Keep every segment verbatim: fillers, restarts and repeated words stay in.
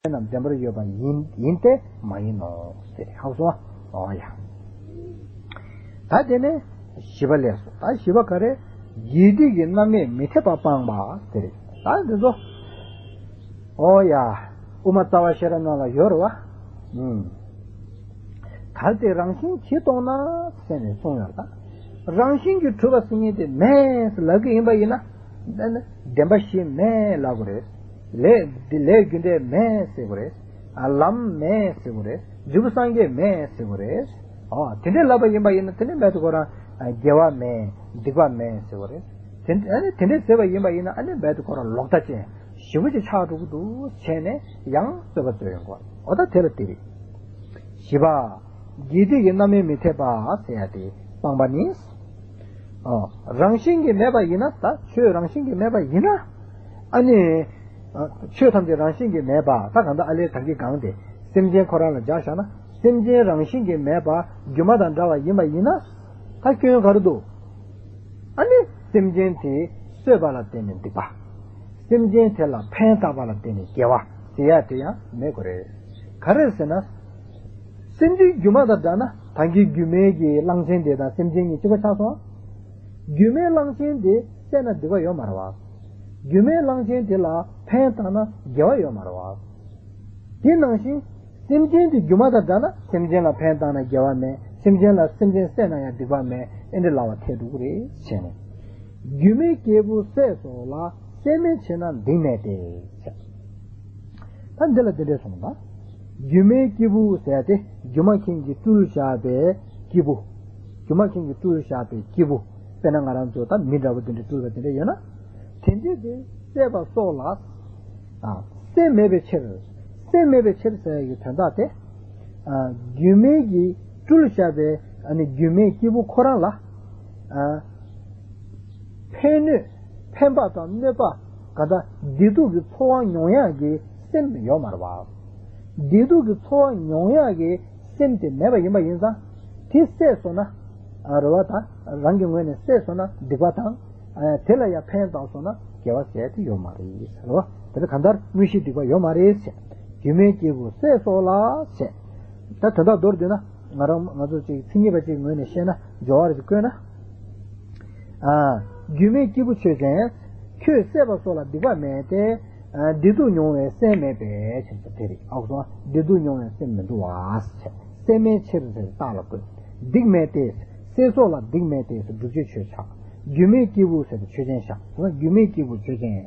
རྣམས་བདེན་པར་ཡོད་པ་ཡིན་ཡིན་ཏེ་མ་ཡིན་ནོ་ཟེར། ཧ་གོ་སོང་ཨ། ཨོ་ཡ། ད་དེ་ནས་བཞི་པ་ལས་སོ། ད་བཞི་པ་ག་རེ། དགེ་སྡིག་གི་རྣམ་དབྱེ་མི་འཐད་པ་སྤངས་པ་ཟེར། ད་འདི་ཚོ། ཨོ་ཡ། དབུ་མ་རྩ་བ་ཤེས་རབ་ནང་ལ་ཡོད་རེད་བ། ཨུམ། གལ་ཏེ་རང་བཞིན་གྱིས་སྟོང་ན་ཟེར་ནས་གསུངས་ཡོད་ད། རང་བཞིན་གྱིས་གྲུབ་པ་ཟེར་མཁན་དེ་མེད་ལབ་ཀྱི་ཡིན་པ་ཡིན་ན། བདེན་པ་བཞི་མེད་ལབ་དགོས་རེད། ལས་འདི་ལས་རྒྱུ་འབྲས་མེད་ཟེར་དགོས་རེད། ལམ་མེད་ཟེར་དགོས་རེད། འབྲས་བུ་སངས་རྒྱས་མེད་ཟེར་དགོས་རེད། ཨོ་དེ་འདྲས་ལབ་པ་ཡིན་པ་ཡིན་ན་དེ་ནས་མེད་དུ་ཁོ་རང་དགེ་བ་མེད་སྡིག་པ་མེད་ཟེར་དགོས་རེད། དེ་ཨ་ནི་དེ་འདྲས་ཟེར་བ་ཡིན་པ་ཡིན་ན་ཨ་ནི་མེད་དུ་ཁོ་རང་ལོག་ལྟ་ཅན། ཞེ་པོ་ཅིག་ཆགས་འགྲོ་གི་འདུག་བྱས་ནས་ཡང་རྩོད་པ་རྩོད་ཡོང་གི་རེད། འོ་ད་དེ་ལ་དེ་རེད། བཞི་པ། དགེ་སྡིག་གི་རྣམ་དབྱེ་མི་འཐད་པ་ཟེར་ཡ་དེ་སྤངས་པ་ནི། ཨོ། རང་བཞིན་གྱིས་མེད་པ་ཡིན་ན། ད་ཆོས་རང་བཞིན་གྱིས་མེད་པ་ཡིན་ན། ཨ་ནི། ཨ། ཆོས་ཐམས་ཅད་རང་བཞིན་གྱིས་མེད་པ། ད་གང་ལྟར་ཨ་ལས་ད་གིན་གང་དེ་སེམས་ཅན་ཁོ་རང་ལ་སྦྱར་བཞག་ན། སེམས་ཅན་རང་བཞིན་གྱིས་མེད་པ་སྒྱུ་མ་དང་འདྲ་བ་ཡིན་པ་ཡིན་ན། ད་སྐྱོན་ག་རེ་འདུག་ཨ་ནི་སེམས་ཅན་དེ་གསོད་པ་ལ་བརྟེན་ནས་སྡིག་པ། སེམས་ཅན་དེ་ལ་ཕན་བཏགས་པ་ལ་བརྟེན་ནས་དགེ་བ་ཟེར་ཡ་དེ་ཡང་མེད་དགོས་རེད། ག་རེ་ཟེར་ན། སེམས་ཅན་སྒྱུ་མ་དང་འདྲ་ན། ད་གིན་སྒྱུ་མའི་གི་གླང་ཆེན་དེ་དང་སེམས་ཅན་གཉིས་གཅིག་པ་ཆགས་སོང་། སྒྱུ་མའི་གླང་ཆེན་དེ་བསད་ན་སྡིག་པ་ཡོད་མ་རེད་བ། སྒྱུ་མའི་གླང་ཆེན་དེ་ལ་ཕན་བཏགས་ན་དགེ་བ་ཡོད་མ་རེད་བ། དེ་ནང་བཞིན། སེམས་ཅན་དེ་སྒྱུ་མ་དང་འདྲ་ན། སེམས་ཅན་ལ་ཕན་བཏགས་ན་དགེ་བ་མེད། སེམས་ཅན་ལ་སེམས་ཅན་བསད་ན་ཡང་སྡིག་པ་མེད། ཨེ་འདྲ་ལབ་པ་འཐད་འགྲོ་གི་རེད་བྱས་ནས། སྒྱུ་མའི་སྐྱེས་བུ་སྲས་སོགས་ལ། སྲས་མེད་ཕྱིར་ན་སྡིག་མེད་དེ། ད་འདི་ལ་འདི་འདྲས་གསུངས་པ། སྒྱུ་མའི་སྐྱེས་བུ་ཟེར་ཏེ་སྒྱུ་མ་མཁན་གྱིས་སྤྲུལ་བཞག་པའི་སྐྱེས་བུ། སྒྱུ་མ་མཁན་གྱིས་སྤྲུལ་བཞག་པའི་སྐྱེས་བུ། དཔེར་ན་ང་རང་ཚོ་ད་མི་འདྲ་བོ་དེ་འདྲས་སྤྲུལ་བ་དེ་འདྲས་ཡོད་ན། དེ་འདྲས་དེ་བསད་པ་སོགས་ལ། ཨ། སྲས་མེད་པའི་ཕྱིར། སྲས་མེད་པའི་ཕྱིར་ཟེར་ཡག་གི་དོན་དག་དེ། ཨ། སྒྱུ་མའི་གི་སྤྲུལ་བཞག་པའི་ཨ་ནི་སྒྱུ་མའི་སྐྱེས་བུ་ཁོ་རང་ལ། ཨ། ཕན་གནོད་ཕན་པ་དང་གནོད་པ་ག་ད་བདེ་སྡུག་གི་ཚོར་བ་མྱོང་ཡག་གི་སེམས་ཡོད་མ་རེད་བ། བདེ་སྡུག་གི་ཚོར་བ་མྱོང་ཡག་གི་སེམས་དེ་མེད་པ་ཡིན་པ་ཡིན་ཙང་། དེ་བསད་སོང་ན། ཨ། རེད་བ། ད་རང་གི་ངོས་ནས་བསད་སོང་ན་སྡིག་པ་དང་། ཨ། དེ་ལ་ཡང་ཕན་བཏགས་སོང་ན་དགེ་བ་ཟེར་དེ་ཡོད་མ་རེད། རེད་བ། དེ་ལ་གང་ལྟར་དངོས་གཞིའི་སྡིག་པ་ཡོད་མ་རེད་ཟེར། སྒྱུ་མའི་སྐྱེས་བུ་སྲས་སོགས་ལ་ཟེར། ད་དོན་དག་མདོར་བསྡུས་ན། ང་རང་ང་ཚོ་ཅིག་མཚན་ཉིད་པ་ཅིག་ངོས་ནས་བཤད་ན། སྦྱོར་བ་རེ་ཅིག་བཀོད་ན། ཨ། སྒྱུ་མའི་སྐྱེས་བུ་ཆོས་ཅན། ཁྱོད་བསད་པ་སོགས་ལ་སྡིག་པ་མེད་དེ། ཨ། བདེ་སྡུག་མྱོང་བའི་སེམས་མེད་པས་ཟེར་དེ་རེད། ཨོ་སོ། བདེ་སྡུག་མྱོང་བའི་སེམས་མི་འདུག་བ། སེམས་མེད་ཕྱིར་ཟེར་རྟགས་ལ་བཀོད། སྡིག་མེད་དེ། སྲས་སོགས་ལ་སྡིག་མེད་དེ་ཟེར་བསྒྲུབ་བྱའི་ཆོས་བཞག། སྒྱུ་མའི་སྐྱེས་བུ་ཟེར་ཏེ་ཆོས་ཅན་བཞག། སྒྱུ་མའི་སྐྱེས་བུ་ཆོས་ཅན།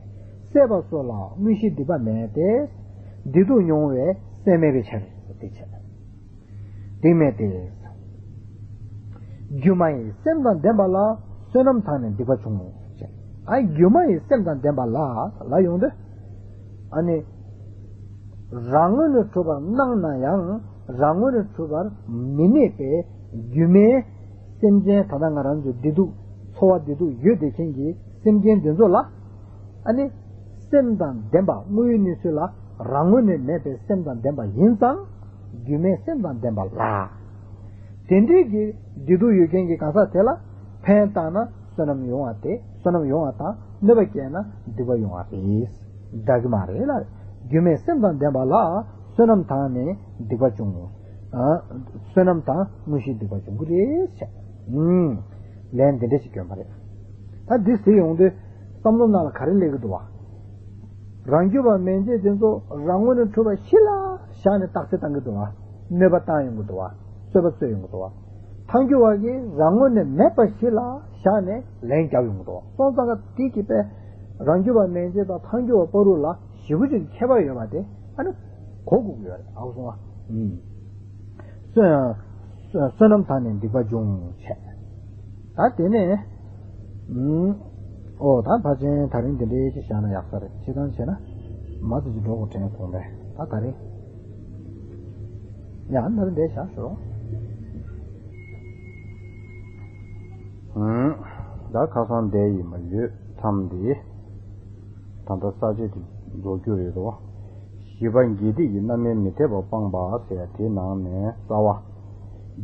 བསད་པ་སོགས་ལ་དངོས་གཞིའི་སྡིག་པ་མེད་དེ། བདེ་སྡུག་མྱོང་བའི་སེམས་མེད་པའི་ཕྱིར་ཟེར་དེ་བྱས། སྡིག་མེད་དེ། སྒྱུ་མ་ཡི་སེམས་དང་ལྡན་པ་ལ་བསོད་ནམས་དང་ནི་སྡིག་པ་འབྱུང་ངོ་། ཨ། སྒྱུ་མ་ཡི་སེམས་དང་ལྡན་པ་ལ་ལ་ཡོང་དུས། ཨ་ནི། རང་ངོས་ནས་གྲུབ་པར་སྣང་ན་ཡང་རང་ངོས་ནས་གྲུབ་པར་མི་གནས་པའི་སྒྱུ་མའི་སེམས་ཅན། ད་ལྟ་ང་རང་ཚོའི་བདེ་སྡུག་ཚོར་བ་བདེ་སྡུག་ཡོད་བསྡད་མཁན་གྱི་སེམས་ཅན་འདི་ཚོ་ལ། ཨ་ནི། སེམས་དང་ལྡན་པ་དངོས་ཡོད་གནས་ཚུལ་ལ་རང་ངོས་ནས་མེད་པའི་སེམས་དང་ལྡན་པ་ཡིན་ཙང་། སྒྱུ་མའི་སེམས་དང་ལྡན་པ་ལ། དེ་འདྲའི་གི་བདེ་སྡུག་ཡོད་མཁན་གྱི་གང་ཟག་དེ་ལ་ཕན་བཏགས་ན་བསོད་ནམས་ཡོང་བ་དེ། བསོད་ནམས་ཡོང་བ་དང་། གནོད་པ་བསྐྱལ་ན་སྡིག་པ་ཡོང་བ་རེད། འདྲ་གི་མ་རེད་ལ། སྒྱུ་མའི་སེམས་དང་ལྡན་པ་ལ་བསོད་ནམས་དང་ནི་སྡིག་པ་འབྱུང་ངོ་། ཨ། བསོད་ནམས་དང་དངོས་གཞིའི་སྡིག་པ་འབྱུང་གི་རེད་ཟེར། ཨུམ། ལན་འདི་འདྲ་ཞིག་བསྐྱོན་པ་རེད། ད་འདི་ཟེར་ཡོང་དུས། བསམ་བློ་ནང་ལ་ག་རེ་སླེབས་ཀྱི་འདུག་བ། རང་རྒྱུད་པ་མན་ཆད་དེ་ཚོ་རང་ངོས་ནས་གྲུབ་པ་གཞི་ལ་བཞག་ནས་རྟགས་གསལ་བཏང་གི་འདུག་བ། གནོད་པ་བཏང་ཡོང་གི་འདུག་བ། རྩོད་པ་རྩོད་ཡོང་གི་འདུག་བ། ཐལ་འགྱུར་བ་གིས་རང་ངོས་ནས་མེད་པ་གཞི་ལ་བཞག་ནས་ལན་རྒྱབ་ཡོང་གི་འདུག་བ། སོང་ཙང་ཀ་དེ་གི་པས་རང་རྒྱུད་པ་མན་ཆད་དང་ཐལ་འགྱུར་བ་བར་དུ་ལ་ཞེ་པོ་ཅིག་ཁྱད་པར་ཡོད་པ་དེ་ཨ་ནི་གོ་དགོས་ཀྱི་ཡོད་རེད། ཨ་ཁུ་སོང་བ། ཨུམ། བསོད་བསོད་ནམས་དང་ནི་སྡིག་པ་འབྱུང་བྱས། ད་དེ་ནས། ཨུམ། ཨོ་ད་ཕལ་ཆེར་ད་རིང་འདི་འདྲའི་ཅིག་བཞག་ན་ཡག་ས་རེད། སྤྱིར་བཏང་བྱས་ན་མ་ཙི་ཅིག་འགྲོ་དགོས་དྲན་སོང་པས། ད་ད་རིང་ཡང་ན་རིང་འདི་བཞག་ཞོག། ཨུམ། ད་ཁ་སང་འདས་ཡིན་པ་ཡོད་མཚམས་འདི། ད་ལྟ་ས་བཅད་དེ་རྫོགས་རྒྱུ་རེད་དོ། བཞི་པ་དགེ་སྡིག་གི་རྣམ་དབྱེ་མི་འཐད་པ་སྤངས་པ་ཟེར་ཡ་དེའི་ནང་ནས་རྩ་བ།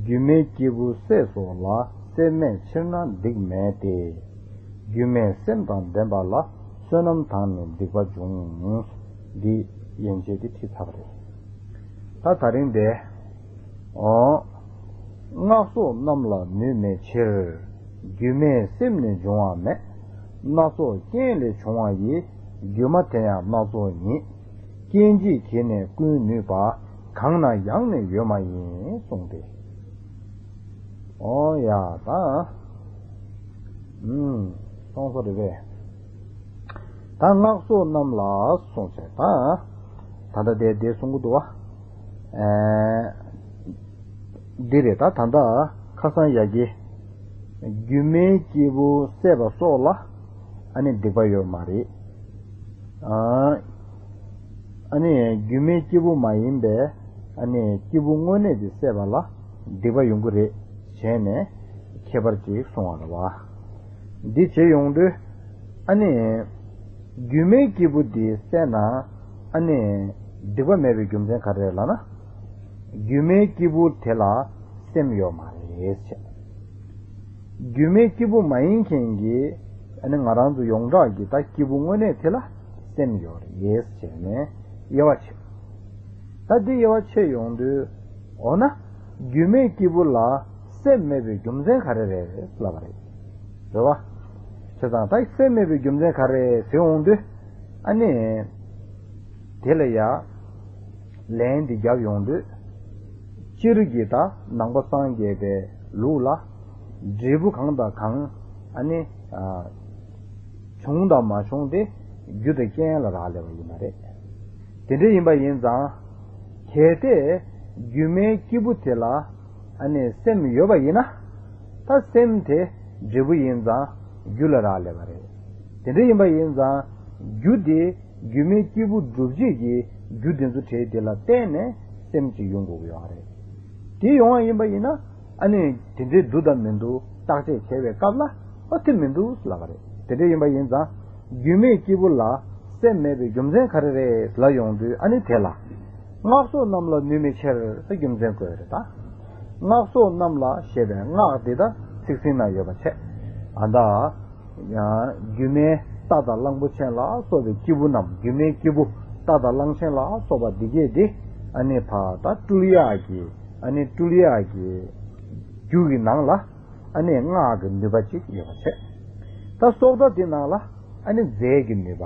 སྒྱུ་མའི་སྐྱེས་བུ་སྲས་སོགས་ལ། སྲས་མེད་ཕྱིར་ན་སྡིག་མེད་དེ། སྒྱུ་མའི་སེམས་དང་ལྡན་པ་ལ། བསོད་ནམས་དང་ནི་སྡིག་པ་འབྱུང་། འདི། ཡན་ཆད་དེ་ཁྲིད་ཚར་བ་རེད། ད་ད་རིང་འདི། འོ། སྔགས་སོགས་རྣམས་ལ་ནུས་མེད་ཕྱིར། རྒྱུ་མེད་སེམས་ནི་འབྱུང་བ་མེད། སྣ་ཚོགས་རྐྱེན་ལས་བྱུང་བ་ཡི། སྒྱུ་མ་དེ་ཡང་སྣ་ཚོགས་ཉིད། རྐྱེན་གྱིས་གྱེས་ནས་ཀུན་ནུས་པ། གང་ན་ཡང་ནི་ཡོད་མ་ཡིན་གསུངས་ཏེ། འོ་ཡ་ད། ཨུམ། སོང་སོ་རེད་པས། ད་སྔགས་སོགས་རྣམས་ལ་གསུངས་བྱས་ད། ད་ལྟ་དེ་དེ་གསུང་གི་འདུག་བ། ཨེ། འདི་རེད་ད་ད་ལྟ་ཁ་སང་ཡ་གི། རྒྱུ་མའི་སྐྱེས་བུ་བསད་པ་སོགས་ལ། ཨ་ནི་སྡིག་པ་ཡོད་མ་རེད། ཨ། ཨ་ནི་རྒྱུ་མའི་སྐྱེས་བུ་མ་ཡིན་པའི་ཨ་ནི་སྐྱེས་བུ་དངོས་གནས་དེ་བསད་པ་ལ་སྡིག་པ་ཡོང་གི་རེད་བྱས་ནས་ཁྱད་པར་ཅིག་གསུང་བ་རེད་བ། འདི་བྱེད་ཡོང་དུས་ཨ་ནི་རྒྱུ་མའི་སྐྱེས་བུ་དེ་བསད་ན་ཨ་ནི་སྡིག་པ་མེད་པའི་རྒྱུ་མཚན་ག་རེ་རེད་ལབ་ན། རྒྱུ་མའི་སྐྱེས་བུ་དེ་ལ་སེམས་ཡོད་མ་རེད་ཟེར། རྒྱུ་མའི་སྐྱེས་བུ་མ་ཡིན་མཁན་གྱི་ཨ་ནི་ང་རང་ཚོ་ཡོངས་གྲགས་ཀྱི་ད་སྐྱེས་བུ་དངོས་གནས་དེ་ལ་སེམས་ཡོད་རེད་ཟེར་ནས་དབྱེ་བ་ཕྱེ། ད་འདི་དབྱེ་བ་ཕྱེ་ཡོང་དུས་འོ་ན་རྒྱུ་མའི་སྐྱེས་བུ་ལ་སེམས་མེད་པའི་རྒྱུ་མཚན་ག་རེ་རེད་ལབ་པ་རེད། རེད་བ། བྱས་ཙང་ད་སེམས་མེད་པའི་རྒྱུ་མཚན་ག་རེ་ཟེར་འོང་དུས་ཨ་ནི་དེ་ལ་ཡ། ལན་འདི་རྒྱབ་ཡོང་དུས། སྤྱིར་གྱི་ད་ནང་པ་སངས་རྒྱས་པའི་ལུགས་ལ། འབྲས་བུ་གང་དང་གང་ཨ་ནི་བྱུང་དང་མ་བྱུང་དེ་རྒྱུ་དང་རྐྱེན་ལ་རག་ལས་པ་ཡིན་པ་རེད། དེ་འདྲ་ཡིན་པ་ཡིན་ཙང་། གལ་ཏེ་རྒྱུ་མའི་སྐྱེས་བུ་དེ་ལ་ཨ་ནི་སེམས་ཡོད་པ་ཡིན་ན། ད་སེམས་དེ་འབྲས་བུ་ཡིན་ཙང་རྒྱུ་ལ་རག་ལས་པ་རེད། དེ་འདྲ་ཡིན་པ་ཡིན་ཙང་རྒྱུ་དེ། རྒྱུ་མའི་སྐྱེས་བུ་སྒྲུབ་བྱེད་ཀྱི་རྒྱུ་དེ་ཚོ་བྲལ་དེ་ལ་བརྟེན་ནས་སེམས་ཅིག་ཡོང་དགོས་ཀྱི་ཡོད་རེད། དེ་ཡོང་བ་ཡིན་པ་ཡིན་ན་ཨ་ནི་དེ་འདྲའི་འདུག་དང་མི་འདུག་བརྟག་དཔྱད་བྱས་པའི་སྐབས་ལ་ཨ་དེ་མི་འདུག་ལབ་པ་རེད། དེ་འདྲ་ཡིན་པ་ཡིན་ཙང་རྒྱུ་མའི་སྐྱེས་བུ་ལ་སེམས་མེད་པའི་རྒྱུ་མཚན་ག་རེ་རེད་ལབ་ཡོང་དུས་ཨ་ནི་དེ་ལ་སྔགས་སོགས་རྣམས་ལ་ནུས་མེད་ཕྱིར་ཟེར་རྒྱུ་མཚན་བཀོད་རེད་ད། སྔགས་སོགས་རྣམས་ལ་ཞེས་པའི་སྔགས་འདི་དག་ཚིག་ཟིན་ན་ཡོད་པ་བྱས། ཨ་ད། ཡང་སྒྱུ་མའི་རྟ་དང་གླང་པོ་ཆེ་ལ་སོགས་པའི་སྐྱེས་བུ་རྣམས་སྒྱུ་མའི་སྐྱེས་བུ་རྟ་དང་གླང་ཆེན་ལ་སོགས་པ་འདི་གས་དེ་ཨ་ནི་ཕ་ད་སྤྲུལ་ཡག་གི་ཨ་ནི་སྤྲུལ་ཡག་གི་རྒྱུ་གི་ནང་ལ་ཨ་ནི་སྔགས་ཀྱི་ནུས་པ་ཅིག་ཡོད་པ་བྱས། ད་སྲོག་རྩ་དེ་ནང་ལ་ཨ་ནི་རྫས་ཀྱི་ནུས་པ།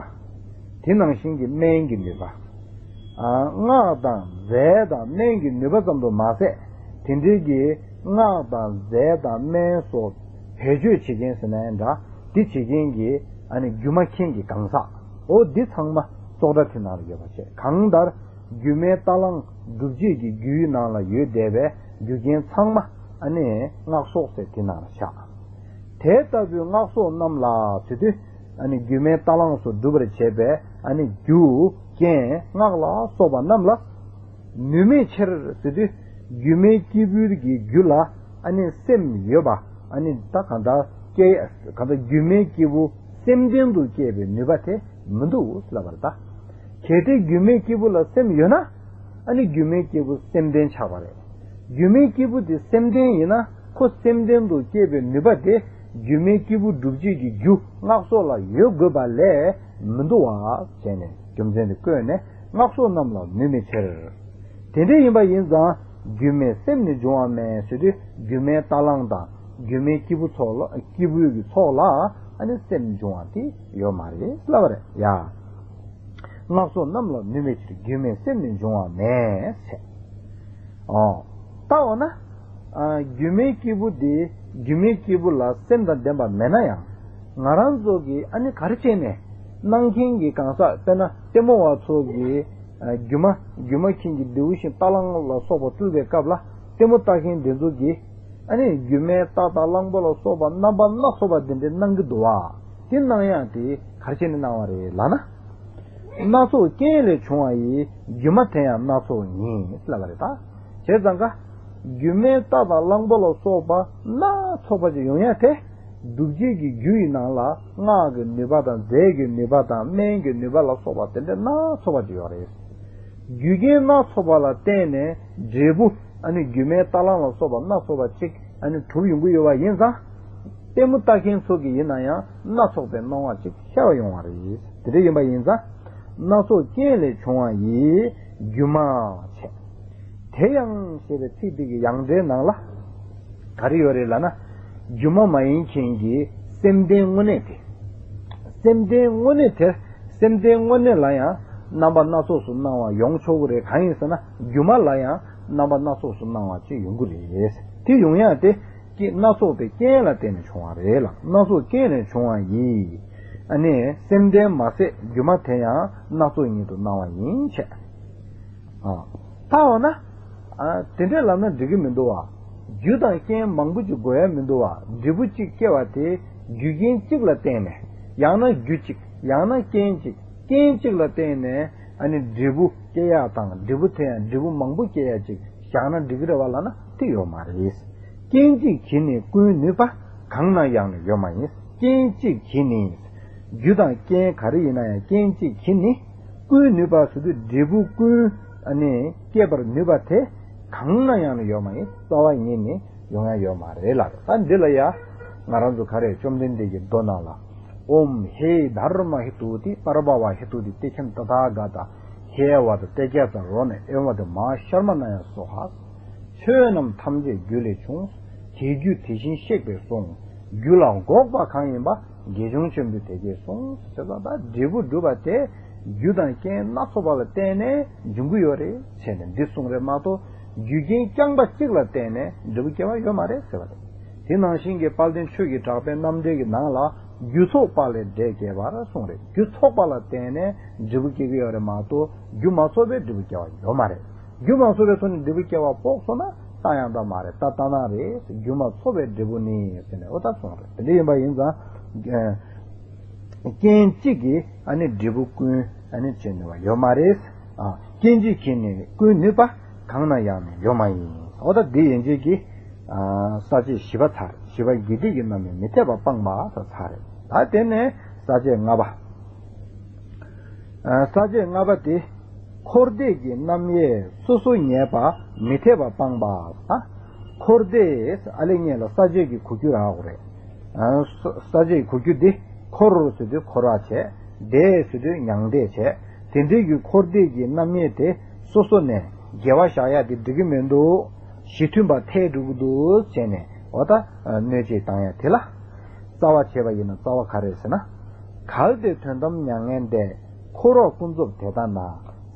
དེ་ནང་བཞིན་གྱི་སྨན་གྱི་ནུས་པ། ཨ་སྔགས་དང་རྫས་དང་སྨན་གྱི་ནུས་པ་ཙམ་དུ་མ་ཟད། དེ་འདྲའི་གི་སྔགས་དང་རྫས་དང་སྨན་སོགས་བེད་སྤྱོད་བྱེད་མཁན་ཟེར་ན་ཡང་འདྲ། དེ་བྱེད་མཁན་གྱི་ཨ་ནི་སྒྱུ་མ་མཁན་གྱི་གང་ཟག་འོ་འདི་ཚང་མ་སྲོག་རྩ་དེ་ནང་ལ་ཡོད་པ་བྱས། གང་ལྟར་སྒྱུ་མའི་རྟ་གླང་སྒྲུབ་བྱེད་ཀྱི་རྒྱུའི་ནང་ལ་ཡོད་བསྡད་པའི་རྒྱུ་རྐྱེན་ཚང་མ་ཨ་ནི་སྔགས་སོགས་ཟེར་དེ་ནང་ལ་བཞག་དེ་ལྟ་བུའི་སྔགས་སོགས་རྣམས་ལ་ཟེར་དུས་ཨ་ནི་སྒྱུ་མའི་རྟ་གླང་སོགས་སྒྲུབ་པར་བྱེད་པའི་ཨ་ནི་རྒྱུ་རྐྱེན་སྔགས་ལ་སོགས་པ་རྣམས་ལ་ནུས་མེད་ཕྱིར་ཟེར་དུས་སྒྱུ་མའི་སྐྱེས་བུ་གི་རྒྱུད་ལ་ཨ་ནི་སེམས་ཡོད་པ་ཨ་ནི་ད་གང་ལྟར་སྐྱེ་གང་ལྟར་སྒྱུ་མའི་སྐྱེས་བུ་སེམས་ལྡན་དུ་སྐྱེས་པའི་ནུས་པ་དེ་མི་འདུག་ལབ་པར་ད། གལ་ཏེ་སྒྱུ་མའི་སྐྱེས་བུ་ལ་སེམས་ཡོད་ན། ཨ་ནི་སྒྱུ་མའི་སྐྱེས་བུ་སེམས་ལྡན་ཆགས་པ་རེད། སྒྱུ་མའི་སྐྱེས་བུ་དེ་སེམས་ལྡན་ཡིན་ན་ཁོ་སེམས་ལྡན་དུ་སྐྱེས་པའི་ནུས་པ་དེ་སྒྱུ་མའི་སྐྱེས་བུ་སྒྲུབ་བྱེད་ཀྱི་རྒྱུ་སྔགས་སོགས་ལ་ཡོད་དགོས་པ་ལས་མི་འདུག་བ་བྱས་ནས་རྒྱུ་མཚན་དེ་བཀོད་ནས་སྔགས་སོགས་རྣམས་ལ་ནུས་མེད་ཕྱིར། དེ་འདྲ་ཡིན་པ་ཡིན་ཙང་རྒྱུ་མེད་སེམས་ནི་འབྱུང་བ་མེད་ཟེར་དུས་སྒྱུ་མའི་རྟ་གླང་དང་སྒྱུ་མའི་སྐྱེས་བུ་ཚོགས་ལ་སྐྱེས་བུ་གི་ཚོགས་ལ་ཨ་ནི་སེམས་འབྱུང་བ་དེ་ཡོད་མ་རེད་ལབ་པ་རེད་ཡ། སྔགས་སོགས་རྣམས་ལ་ནུས་མེད་ཕྱིར། སྒྱུ་མེད་སེམས་ནི་འབྱུང་བ་མེད་ཟེར། ཨོ། ད་འོ་ན། ཨ། སྒྱུ་མའི་སྐྱེས་བུ་དེ་སྒྱུ་མའི་སྐྱེས་བུ་ལ་སེམས་དང་ལྡན་པ་མེད་ན་ཡང་། ང་རང་ཚོ་གིས་ཨ་ནི་ག་རེ་བྱས་ནས་སྣང་མཁན་གྱི་གང་ཟག་དཔེར་ན་ལྟད་མོ་བ་ཚོ་གིས་ཨ། སྒྱུ་མ་སྒྱུ་མ་མཁན་གྱི་རྡེའུ་བཞིན་རྟ་གླང་ལ་སོགས་པ་སྤྲུལ་བའི་སྐབས་ལ་ལྟད་མོ་ལྟ་མཁན་དེ་ཚོ་གིས། ཨ་ནི་སྒྱུ་མའི་རྟ་དང་གླང་པོ་ལ་སོགས་པ་རྣམ་པ་སྣ་ཚོགས་པ་དེ་འདྲའི་སྣང་གི་འདུག་བ། དེ་སྣང་ཡག་དེ་ག་རེ་བྱས་ནས་སྣང་བ་རེད་ལབ་ན། སྣ་ཚོགས་རྐྱེན་ལས་བྱུང་བ་ཡི། སྒྱུ་མ་དེ་ཡང་སྣ་ཚོགས་ཉིད་ལབ་པ་རེད་ད། བྱས་ཙང་ཀ། སྒྱུ་མའི་རྟ་དང་གླང་པོ་ལ་སོགས་པ་སྣ་ཚོགས་པ་ཅིག་ཡོང་ཡག་དེ། སྒྲུབ་བྱེད་ཀྱི་རྒྱུ་ཡི་ནང་ལ་སྔགས་ཀྱི་ནུས་པ་དང་རྫས་ཀྱི་ནུས་པ་དང་སྨན་གྱི་ནུས་པ་ལ་སོགས་པ་དེ་འདྲ་སྣ་ཚོགས་པ་ཅིག་ཡོད་རེད། རྒྱུ་རྐྱེན་སྣ་ཚོགས་པ་ལ་བརྟེན་ནས་འབྲས་བུ་ཨ་ནི་སྒྱུ་མའི་རྟ་གླང་ལ་སོགས་པ་སྣ་ཚོགས་པ་ཅིག་ཨ་ནི་གྲུབ་ཡོང་གི་ཡོད་པ་ཡིན་ཙང་། ལྟད་མོ་ལྟ་མཁན་ཚོ་གི་ཡིན་ན་ཡང་སྣ་ཚོགས་པའི་སྣང་བ་ཅིག་ཤར་བ་ཡོང་བ་རེད། དེ་འདྲ་ཡིན་པ་ཡིན་ཙང་ སྣ་ཚོགས་རྐྱེན་ལས་བྱུང་བ་ཡི། སྒྱུ་མ་བྱས། དེ་ཡང་ཞེས་པའི་ཚིག་འདི་གི་ཡང་སྒྲའི་ནང་ལ། ག་རེ་ཡོད་རེད་ལབ་ན། སྒྱུ་མ་མ་ཡིན་མཁན་གྱི་སེམས་ལྡན་དངོས་གནས་དེ། སེམས་ལྡན་དངོས་གནས་དེ། སེམས་ལྡན་དངོས་གནས་ལ་ཡང་རྣམ་པ་སྣ་ཚོགས་སུ་སྣང་བ་ཡོང་ཆོག་གི་རེད། གང་ཡིན་ཟེར་ན། སྒྱུ་མ་ལ་ཡང་རྣམ་པ་སྣ་ཚོགས་སུ་སྣང་བ་ཅིག་ཡོང་གི་རེད། དེ་ཡོང་ཡག་དེ། སྐྱེ་སྣ་ཚོགས་པའི་རྐྱེན་ལ་བརྟེན་ནས་བྱུང་བ་རེད་ལ། སྣ་ཚོགས་རྐྱེན་ལས་བྱུང་བ་ཡིས། ཨ་ནི་སེམས་ལྡན་མ་ཟད་སྒྱུ་མ་དེ་ཡང་སྣ་ཚོགས་ཉིད་དུ་སྣང་བ་ཡིན་བྱས། ཨ། ད་འོ་ན། ཨ། དེ་འདྲས་ལབ་ན་འགྲིག་གི་མི་འདུག་བ། རྒྱུ་དང་རྐྱེན་མང་པོ་ཅིག་དགོས་ཡ་མི་འདུག་བ། འབྲས་བུ་གཅིག་སྐྱེ་བ་དེ་རྒྱུ་རྐྱེན་གཅིག་ལ་བརྟེན་ནས། ཡང་ན་རྒྱུ་གཅིག་ཡང་ན་རྐྱེན་གཅིག་རྐྱེན་གཅིག་ལ་བརྟེན་ནས། ཨ་ ནི་འབྲས་བུ་སྐྱེ་ཡ་དང་། འབྲས་བུ་དེ་ཡང་འབྲས་བུ་མང་པོ་སྐྱེ་ཡ་ཅིག་བཞག་ན་འགྲིག་གི་རེད་བ་ལབ་ན་དེ་ཡོད་མ་རེད། རྐྱེན་གཅིག་གིས་ནི་ཀུན་ནུས་པ། གང་ན་ཡང་ནི་ཡོད་མ་ཡིན། རྐྱེན་གཅིག་གིས་ནི། རྒྱུ་དང་རྐྱེན་ག་རེ་ཡིན་ན་ཡང་རྐྱེན་གཅིག་གིས་ནི། ཀུན་ནུས་པ་ཟེར་དུས་འབྲས་བུ་ཀུན། ཨ་ནི་སྐྱེད་པར་ནུས་པ་དེ་གང་ན་ཡང་ནི་ཡོད་མ་ཡིན། རྩ་བ་ཉིད་ནས་ཡོང་ཡ་ཡོད་མ་རེད་ལ། ད་འདི་ལ་ཡ་ང་རང་ཚོ་ག་རེ། བཅོམ་ལྡན་འདས་ཀྱི་མདོ་ནང་ལ། ཨོཾ་ཧེ་དྷརྨ་ཧེ་ཏུ་ཏི་པར་བྷ་ཝ་ཧེ་ཏུ་ཏི་ཏེ་ཁྱམ་ཏ་ཐཱ་ག་ཏ་ཧེ་ཝ་ཏ་ཏེ་ཀྱ་ཙ་རོ་ནེ་ཨེ་ཝ་ཏ་མ་ཤརྨ་ན་ཡ་སྭཱ་ཧཱ། ཆོས་རྣམས་ཐམས་ཅད་རྒྱུ་ལས་བྱུང་། དེ་རྒྱུ་དེ་བཞིན་གཤེགས་པས་གསུངས། རྒྱུ་ལ་འགོག་པ་གང་ཡིན་པ། དགེ་སྦྱོང་ཆེན་པོས་དེ་སྐད་གསུངས། ཞེས་པ་ད་འབྲས་བུ་སྒྲུབ་པ་དེ་རྒྱུ་དང་རྐྱེན་སྣ་ཚོགས་པ་ལ་བརྟེན་ནས་འབྱུང་གི་ཡོད་རེད་བྱས་ནས་འདི་གསུངས་རེད་མ་གཏོགས། རྒྱུ་རྐྱེན་རྐྱང་པ་གཅིག་ལ་བརྟེན་ནས་འབྲས་བུ་སྐྱེ་བ་ཡོད་མ་རེད་ཟེར་བ་རེད། དེ་ནང་བཞིན་གྱི་དཔལ་ལྡན་ཆོས་ཀྱི་གྲགས་པའི་རྣམ་འགྲེལ་གྱི་ནང་ལ། རྒྱུ་ཚོགས་པ་ལས་འབྲས་སྐྱེ་བར་གསུངས་རེད། རྒྱུ་ཚོགས་པ་ལ་བརྟེན་ནས་འབྲས་བུ་སྐྱེ་གི་ཡོད་རེད་མ་གཏོགས། རྒྱུ་མ་ཚོགས་པས་འབྲས་བུ་སྐྱེ་བ་ཡོད་མ་རེད། རྒྱུ་མ་ཚོགས་པའི་ཐོག་ནས་འབྲས་བུ་སྐྱེ་བ་དཔོག་སོང་ན་རྟགས་ཡང་དག་མ་རེད། ད་ལྟ་ན་རེད། རྒྱུ་མ་ཚོགས་པའི་འབྲས་བུ་ནི་ཟེར་ནས་འོ་ད་གསུངས་རེད། དེ་འདྲ་ཡིན་པ་ཡིན་ཙང་། རྐྱེན་གཅིག་གིས་ཨ་ནི་འབྲས་བུ་ཀུན་ཨ་ནི་སྐྱེ་ནུས་པ་ཡོད་མ་རེད། ཨ། རྐྱེན་གཅིག་གིས་ནི་ཀུན་ནུས་པ། གང་ན་ཡང་ནི་ཡོད་མ་ཡིན། འོ་ད་འདི་ཡན་ཆད་ཀྱི། ཨ། ས་བཅད་བཞི་པ་ཚར། བཞི་པ་དགེ་སྡིག་གི་རྣམ་སྨིན་མི་འཐད་པ་སྤངས་པ་ཚར་ཚར་རེད། ད་དེ་ནས་ས་བཅད་ལྔ་པ། ཨ། ས་བཅད་ལྔ་པ་དེ། འཁོར་འདས་ཀྱི་རྣམ་དབྱེ་སོ་སོ་ངེས་པ་མི་འཐད་པ་སྤངས་པ། ཨ། འཁོར་འདས་ཨ་ལེ་ངེས་ལ་ས་བཅད་ཀྱི་གོ་རྒྱུ་རག་དགོས་རེད། ཨ། ས་ས་བཅད་ཀྱི་གོ་རྒྱུ་འདི་འཁོར་ཟེར་དུས་འཁོར་བ་བྱས། འདས་ཟེར་དུས་མྱང་འདས་བྱས། དེ་འདྲའི་གི་འཁོར་འདས་ཀྱི་རྣམ་དབྱེ་དེ་སོ་སོ་ནས་འགལ་བ་བཞག་ཡ་དེ་འགྲིག་གི་མི་འདུག་གཞི་མཐུན་པ་ཐལ་འགྲོ་གི་འདུག་བྱས་ནས་འོ་ད་གནོད་བྱེད་བཏང་ཡ་དེ་ལ། རྩ་བ་བྱས་པ་ཡིན་ན་རྩ་བ་ག་རེ་ཟེར་ན། གལ་ཏེ་དོན་དམ་མྱ་ངན་འདས། འཁོར་བ་ཀུན་རྫོབ་དེ་ལྟ་ན།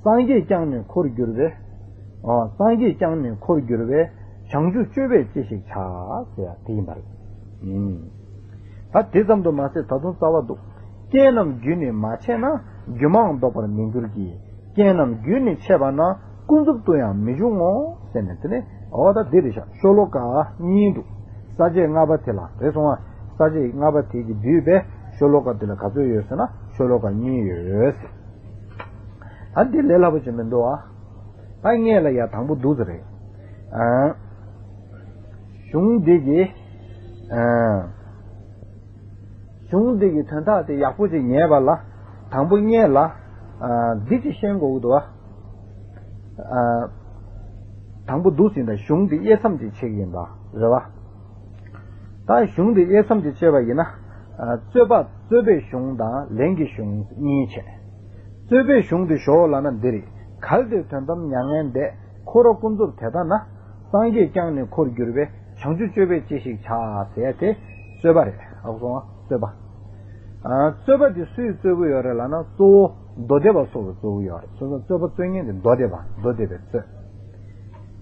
སངས་རྒྱས་ཀྱང་ནི་འཁོར་འགྱུར་བས། ཨོ། སངས་རྒྱས་ཀྱང་ནི་འཁོར་འགྱུར་བས། བྱང་ཆུབ་སྤྱོད་པས་ཅི་ཞིག་བྱ། ཟེར་ཡ་དེ་ཡིན་པ་རེད། ཨིན། ད་དེ་ཙམ་དུ་མ་ཟད་ད་དུང་རྩ་བ་འདུག་རྐྱེན་རྣམས་རྒྱུ་ནི་མ་ཆད་ན། སྒྱུ་མའང་ལྡོག་པར་མི་འགྱུར་གྱི། རྐྱེན་རྣམས་རྒྱུ་ནི་ཆད་པ་ན། ཀུན་རྫོབ་ཏུ་ཡང་མི་འབྱུང་ངོ་། ཟེར་ནས་དེ་ནས་འོ་ད་འདི་རེད་ཤག་ཤོ་ལོ་ཀ་གཉིས་འདུག་ས་བཅད་ལྔ་པ་དེ་ལ་རེད་སོང་ང་། ས་བཅད་ལྔ་པ་དེ་གི་བསྡུས་པའི་ཤོ་ལོ་ཀ་དེ་ལ་ག་ཚོད་ཡོད་ཟེར་ན་ཤོ་ལོ་ཀ་གཉིས་ཡོད་ཟེར། ད་འདི་ལས་སླ་པོ་ཅིག་མི་འདུག་ཨ། ད་སྔོན་ལ་ཡ་དང་པོ་འདུག་ཟེར་རེད། ཨ། གཞུང་འདི་གི། ཨ། གཞུང་འདི་གི་དོན་དག་དེ་ཡག་པོ་ཅིག་ཉན་པ་ལ། དང་པོ་སྔོན་ལ། ཨ། འདི་ཅིག་ཤེས་དགོས་ཀྱི་འདུག་ཨ། ཨ། དང་པོ་འདུག་ཟེར་ན་གཞུང་འདི་དབྱེ་མཚམས་ཅིག་ཕྱེ་གི་ཡིན་ད་རེད་བ། ད་གཞུང་འདི་དབྱེ་མཚམས་ཅིག་ཕྱེ་བ་ཡིན་ན། ཨ། རྩོད་པ་རྩོད་པའི་གཞུང་དང་ལན་གྱི་གཞུང་གཉིས་བྱས། རྩོད་པའི་གཞུང་འདི་ཞོག་ལབ་ན་འདི་རེད། གལ་ཏེ་དོན་དམ་མྱ་ངན་འདས། འཁོར་བ་ཀུན་རྫོབ་དེ་ལྟ་ན། སངས་རྒྱས་ཀྱང་ནི་འཁོར་འགྱུར་བས། བྱང་ཆུབ་སྤྱོད་པས་ཅི་ཞིག་བྱ། ཟེར་ཡ་དེ་རྩོད་པ་རེད། ཨ་ཁུ་སོང་ང་རྩོད་པ། ཨ། རྩོད་པ་འདི་སུས་རྩོད་ཀྱི་ཡོད་རེད་ལབ་ན་གཙོ་བོ་མདོ་སྡེ་པ་སོགས་ཀྱིས་རྩོད་ཀྱི་ཡོད་རེད། སོ་སོ་རྩོད་པ་རྩོད་མཁན་དེ་མདོ་སྡེ་པ། མདོ་སྡེ་པས་རྩོད།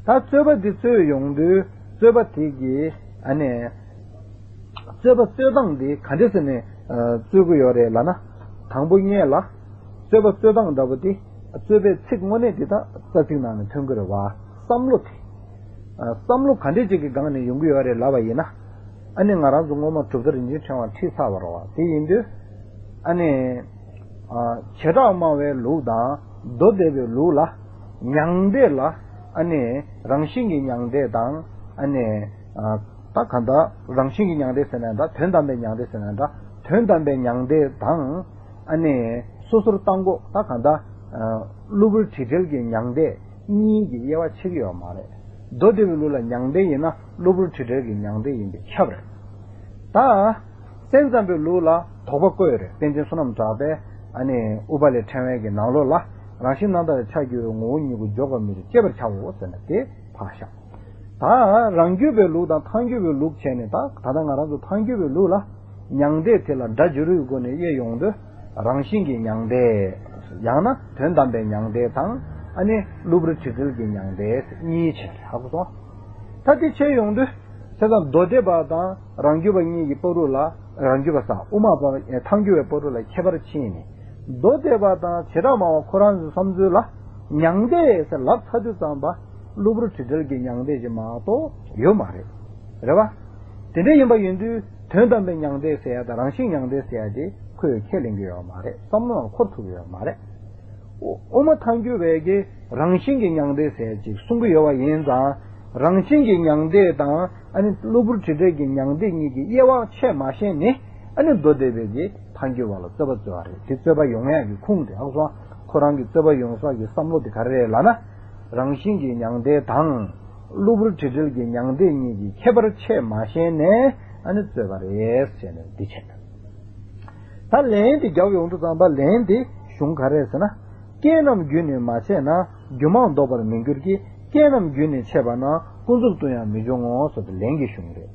ད་རྩོད་པ་འདི་རྩོད་ཡོང་དུས་རྩོད་པ་དེ་གི་ཨ་ནི། རྩོད་པ་རྩོད་སྟངས་འདི་ག་འདྲ་ཟེར་ནས་ཨ་རྩོད་ཀྱི་ཡོད་རེད་ལབ་ན། དང་པོ་སྔོན་ལ། རྩོད་པ་རྩོད་སྟངས་འདྲ་པོ་དེ། རྩོད་པའི་ཚིག་དངོས་གནས་འདི་དག་རྩ་ཚིག་ནང་ནས་ཐོན་གྱི་རེད་བ། བསམ་བློ་དེ། ཨ། བསམ་བློ་ག་འདྲས་ཅིག་གི་སྒང་ནས་ཡོང་གི་ཡོད་རེད་ལབ་པ་ཡིན་ན། ཨ་ནི་ང་རང་ཚོ་སྔོན་མ་གྲུབ་མཐའ་རིན་ཆེན་ཕྲེང་བ་ཁྲིད་ཚར་བ་རེད་བ། དེ་ཡིན་དུས། ཨ་ནི། ཨ། བྱེ་བྲག་སྨྲ་བའི་ལུགས་དང་མདོ་སྡེ་པའི་ལུགས་ལ། མྱང་འདས་ལ། ཨ་ནི། རང་བཞིན་གྱི་མྱང་འདས་དང་། ཨ་ནི། ཨ། ད་གང་ལྟར་རང་བཞིན་གྱི་མྱང་འདས་ཟེར་ན་འདྲ། དོན་དམ་པའི་མྱང་འདས་ཟེར་ན་འདྲ། དོན་དམ་པའི་མྱང་འདས་དང་། ཨ་ནི། སོ་སོར་བཏང་གོ། ད་གང་ལྟར། ཨ། གློ་བུར་དྲི་བྲལ་གྱི་མྱང་འདས་གཉིས་ཀྱི་དབྱེ་བ་ཕྱེ་གི་ཡོད་མ་རེད། མདོ་སྡེ་པའི་ལུགས་ལ་མྱང་འདས་ཡིན་ན་གློ་བུར་དྲི་བྲལ་གྱི་མྱང་འདས་ཡིན་པས་ཁྱབ་རེད། ད། སེམས་ཙམ་པའི་ལུགས་ལ་དོགས་པ་བཀོད་ཡོད་རེད། པཎ་ཆེན་བསོད་ནམས་གྲགས་པས། ཨ་ནི་ཨུཏྤ་ལའི་ཕྲེང་བའི་གི་ནང་ལོགས་ལ་རང་བཞིན་རྣམ་དག་ལ་ཆ་འགྱུར་བའི་ངོ་བོ་ཉིད་ཀྱིས་འཇོག་པར་མི་རུང་ཅེས་པར་བྱའོ་ཟེར་ནས་དེ་ཕར་བཞག་ད་རང་རྒྱུད་པའི་ལུགས་དང་ཐལ་འགྱུར་བའི་ལུགས་བྱས་ནས། ད་ད་ལྟ་ང་རང་ཚོ་ཐལ་འགྱུར་བའི་ལུགས་ལ་མྱང་འདས་དེ་ལ་སྒྲ་སྦྱོར་བའི་སྒོ་ནས་དབྱེ་ཡོང་དུས། རང་བཞིན་གྱི་མྱང་འདས། ཡང་ན་དོན་དམ་པའི་མྱང་འདས་དང་། ཨ་ནི་གློ་བུར་དྲི་བྲལ་གྱི་མྱང་འདས་གཉིས་བྱས་རེད། ཧ་གོ་སོང་། ད་དེ་བྱས་ཡོང་དུས། བྱས་ཙང་མདོ་སྡེ་པ་དང་རང་རྒྱུད་པ་གཉིས་ཀྱི་བར་དུ་ལ། རང་རྒྱུད་པ་ས་དབུ་མ་པ་ཐལ་འགྱུར་བའི་བར་དུ་ལ་ཁྱད་པར་ཕྱིན་ནས། མདོ་སྡེ་པ་དང་བྱེ་བྲག་སྨྲ་བ་ཁོ་རང་ཚོའི་བསམ་ཚུལ་ལ་མྱང་འདས་ཟེར་ལབ་ཚར་དུས་ཙམ་པ། གློ་བུར་དྲི་བྲལ་གྱི་མྱང་འདས་ཀྱི་མ་གཏོགས་ཡོད་མ་རེད། རེད་བ། དེ་འདྲ་ཡིན་པ་ཡིན་དུས་དོན་དམ་པའི་མྱང་འདས་ཟེར་ཡ་དང་རང་བཞིན་མྱང་འདས་ཟེར་ཡ་དེ་ཁོས་ཁས་ལེན་གྱི་ཡོད་མ་རེད། བསམ་བློ་ལ་འཁོར་ཐུབ་ཀྱི་ཡོད་མ་རེད། དབུ་མ་ཐལ་འགྱུར་བས་ཀྱི་རང་བཞིན་གྱི་མྱང་འདས་ཟེར་ཅིག་གསུང་གི་ཡོད་པ་ཡིན་ཙང་། རང་བཞིན་གྱི་མྱང་འདས་དང་ཨ་ནི་གློ་བུར་དྲི་བྲལ་གྱི་མྱང་འདས་གཉིས་ཀྱི་དབྱེ་བ་ཕྱེ་མ་ཤེས་ནས། ཨ་ནི་མདོ་སྡེ་པས་ཀྱི་ཐལ་འགྱུར་བ་ལ་རྩོད་པ་རྩོད་པ་རེད། དེ་རྩོད་པ་ཡོང་ཡག་གི་ཁུངས་དེ། ཧ་གོ་སོང་། ཁོ་རང་གི་རྩོད་པ་ཡོང་ས་གི་བསམ་བློ་དེ་ག་རེ་རེད་ལབ་ན། རང་བཞིན་གྱི་མྱང་འདས་དང་གློ་བུར་དྲི་བྲལ་གྱི་མྱང་འདས་གཉིས་ཀྱི་ཁྱད་པར་ཕྱེ་མ་ཤེས་ནས་ཨ་ནི་རྩོད་པ་རེད་ཟེར་ནས་འདི་བྱས། ད་ལན་དེ་རྒྱབ་ཡོང་དུས་ཙམ་པ་ལན་དེ་གཞུང་ག་རེ་ཟེར་ན། རྐྱེན་རྣམས་རྒྱུ་ནི་མ་ཆད་ན། རྒྱུ་མང་ལྡོག་པར་མི་འགྱུར་གྱི། རྐྱེན་རྣམས་རྒྱུ་ནི་ཆད་པ་ན། ཀུན་རྫོབ་ཏུ་ཡང་མི་འབྱུང་ངོ་། ཟེར་དེ་ལན་གྱི་གཞུང་རེད།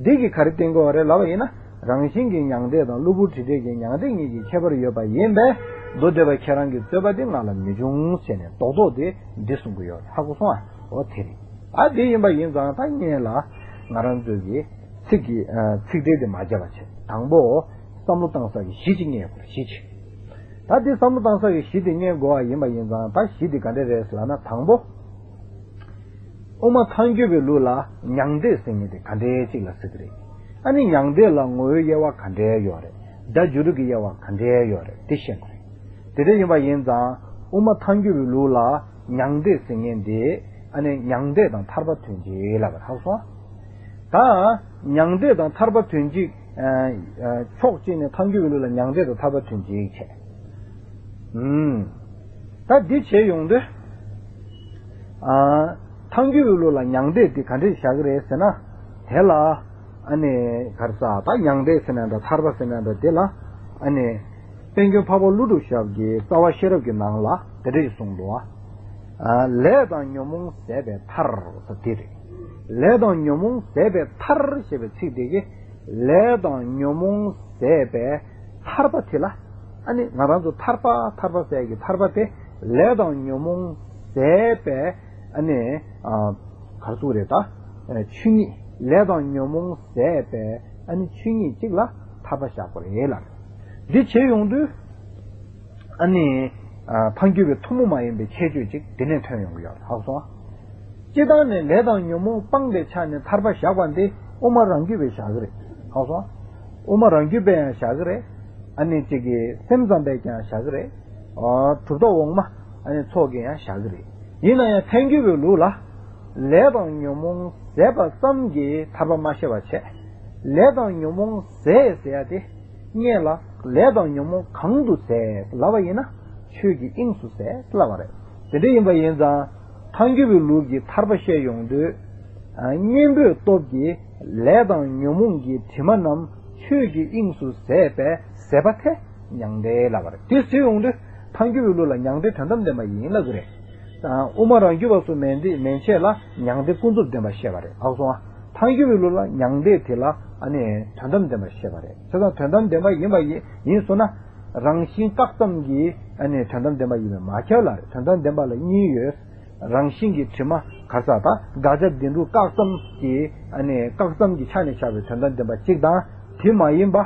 འདི་གིས་ག་རེ་བསྟན་དགོས་པ་རེད་ལབ་པ་ཡིན་ན། རང་བཞིན་གྱི་མྱང་འདས་དང་གློ་བུར་དྲི་བྲལ་གྱི་མྱང་འདས་གཉིས་ཀྱི་ཁྱད་པར་ཡོད་པ་ཡིན་པས། མདོ་སྡེ་པ་ཁྱེད་རང་གི་རྩོད་པ་འདི་ང་ལ་མི་འབྱུང་ཟེར་ནས་རྡོག་རྡོག་དེ་འདི་གསུང་གི་ཡོད་རེད། ཧ་གོ་སོང་ཨ། འོ་དེ་རེད། ཨ་དེ་ཡིན་པ་ཡིན་ཙང་ད་སྔོན་ལ་ང་རང་ཚོས་ཀྱི་ཚིག་གི་ཚིག་འགྲེལ་དེ་མ་བརྒྱབ་པ་བྱས། དང་པོ་བསམ་བློ་བཏང་ས་ཀྱི་གཞི་ཅིག་རྙེད་དགོས། གཞི་ཅིག་ད་དེ་བསམ་བློ་བཏང་ས་ཀྱི་གཞི་དེ་རྙེད་དགོས་པ་ཡིན་པ་ཡིན་ཙང་། ད་གཞི་དེ་ག་འདྲ་རེད་ཟེར་ལབ་ན། དང་པོ། དབུ་མ་ཐལ་འགྱུར་བའི་ལུགས་ལ་མྱང་འདས་ཟེར་མཁན་དེ་ག་འདྲའི་ཅིག་ལ་ཟེར་གི་རེད། ཨ་ནི་མྱང་འདས་ལ་ངོ་བོའི་དབྱེ་བ་ག་འདྲའི་ཡོད་རེད། སྒྲ་སྦྱོར་གྱི་དབྱེ་བ་ག་འདྲའི་ཡོད་རེད། དེ་ཤེས་དགོས་རེད། དེ་འདྲ་ཡིན་པ་ཡིན་ཙང་། དབུ་མ་ཐལ་འགྱུར་བའི་ལུགས་ལ་མྱང་འདས་ཟེར་མཁན་དེ། ཨ་ནི་མྱང་འདས་དང་ཐར་པ་དོན་གཅིག་ལབ་པ་རེད། ཧ་གོ་སོང་། ད་མྱང་འདས་དང་ཐར་པ་དོན་གཅིག་ཕྱོགས་གཅིག་ནས་ཐལ་འགྱུར་བའི་ལུགས་ལ་མྱང་འདས་དང་ཐར་པ་དོན་གཅིག་བྱས། ཨུམ། ད་འདི་བྱས་ཡོང་དུས། ཨ། ཐལ་འགྱུར་བའི་ལུགས་ལ་མྱང་འདས་འདི་ག་འདྲས་བཞག་གི་རེད་ཟེར་ན། དེ་ལ་ཨ་ནི་ག་རེ་ཟེར། ད་མྱང་འདས་ཟེར་ན་འདྲ། ཐར་པ་ཟེར་ན་འདྲ། དེ་ལ་ཨ་ནི་དཔལ་མགོན་འཕགས་པ་ཀླུ་སྒྲུབ་ཞབས་ཀྱི་རྩ་བ་ཤེས་རབ་ཀྱི་ནང་ལ་དེ་འདྲ་ཞིག་གསུངས་འདུག་ཨ། ལས་དང་ཉོན་མོངས་ཟད་པའི་མཐར་ཟེར་དེ་རེད། ལས་དང་ཉོན་མོངས་ཟད་པའི་མཐར་ཞེས་པའི་ཚིག་དེ་གིས། ལས་དང་ཉོན་མོངས་ཟད་པའི་ཐར་པ་དེ་ལ། ཨ་ནི་ང་རང་ཚོ་ཐར་པ་ཐར་པ་ཟེར་གྱི་ཐར་པ་དེ་ལས་དང་ཉོན་མོངས་ཟད་པའི། ཨ་ནི་ཨ། ག་རེ་ཟེར་རེད་ད། ཆོས་ཉིད། ལས་དང་ཉོན་མོངས་ཟད་པའི་ཨ་ནི་ཆོས་ཉིད་གཅིག་ལ་ཐར་པ་བཞག་པ་རེད་ལ། འདི་བྱས་ཡོང་དུས། ཨ་ནི། ཐལ་འགྱུར་བའི་ཐུན་མོང་མ་ཡིན་པའི་ཁྱད་ཆོས་ཅིག་དེ་ནས་ཐོན་ཡོང་གི་ཡོད་རེད། ཧ་གོ་སོང་ཨ། སྤྱིར་བཏང་ནས་ལས་དང་ཉོན་མོངས་སྤངས་པའི་ཆ་ནས་ཐར་པ་བཞག་པ་འདི་དབུ་མ་རང་རྒྱུད་པས་བཞག་གི་རེད། ཧ་གོ་སོང་ཨ། དབུ་མ་རང་རྒྱུད་པས་ཡང་བཞག་གི་རེད། ཨ་ནི་གཅིག་གིས་སེམས་ཙམ་པས་ཀྱང་བཞག་གི་རེད། གྲུབ་མཐའ་འོག་མ་ཨ་ནི་ཚོགས་ཀྱིས་ཡང་བཞག་གི་རེད། ཡིན་ན་ཡང་ཐལ་འགྱུར་བའི་ལུགས་ལ། ལས་དང་ཉོན་མོངས་ཟད་པ་ཙམ་གྱིས་ཐར་པ་མ་ཤེས་པ་བྱས། ལས་དང་ཉོན་མོངས་ཟད་ཟེར་ཡ་དེ། སྔོན་ལ་ལས་དང་ཉོན་མོངས་གང་དུ་ཟད་ལབ་པ་ཡིན་ན། ཆོས་ཀྱི་དབྱིངས་སུ་ཟད་ལབ་པ་རེད། དེ་འདྲ་ཡིན་པ་ཡིན་ཙང་། ཐལ་འགྱུར་བའི་ལུགས་ཀྱི་ཐར་པ་བཤད་ཡོང་དུས། གཉེན་པོའི་སྟོབས་ཀྱིས་ལས་དང་ཉོན་མོངས་ཀྱི་དྲི་མ་རྣམས་ཆོས་ཀྱི་དབྱིངས་སུ་ཟད་པས་ཟད་པ་དེ་མྱང་འདས་ལབ་པ་རེད། དེ་ཟེར་ཡོང་དུས་ཐལ་འགྱུར་བའི་ལུགས་ལ་མྱང་འདས་དོན་དམ་བདེན་པ་ཡིན་ལབ་ཀྱི་རེད། དབུ་མ་རང་རྒྱུད་པ་སོགས་མན་འདི་མན་ཆད་ལ་མྱང་འདས་ཀུན་རྫོབ་བདེན་པ་བཤད་པ་རེད། ཧ་གོ་སོང་ཨ། ཐལ་འགྱུར་བའི་ལུགས་ལ་མྱང་འདས་དེ་ལ་ཨ་ནི་དོན་དམ་བདེན་པ་བཤད་པ་རེད། བྱས་ཙང་དོན་དམ་བདེན་པ་ཡིན་པ་ཡིན་ཡིན་སོང་ན། རང་བཞིན་བཀག་ཙམ་གྱིས་ཨ་ནི་དོན་དམ་བདེན་པ་ཡིན་པས་མ་ཁྱབ་ལ། དོན་དམ་བདེན་པ་ལ་གཉིས་ཡོད། རང་བཞིན་གྱི་དྲི་མ་ག་རེ་ཟེར་ད། དགག་བྱ་བདེན་གྲུབ་བཀག་ཙམ་གྱི་ཨ་ནི་བཀག་ཙམ་གྱི་ཆ་ནས་བཞག་པའི་དོན་དམ་བདེན་པ་གཅིག་དང་། དེ་མ་ཡིན་པ།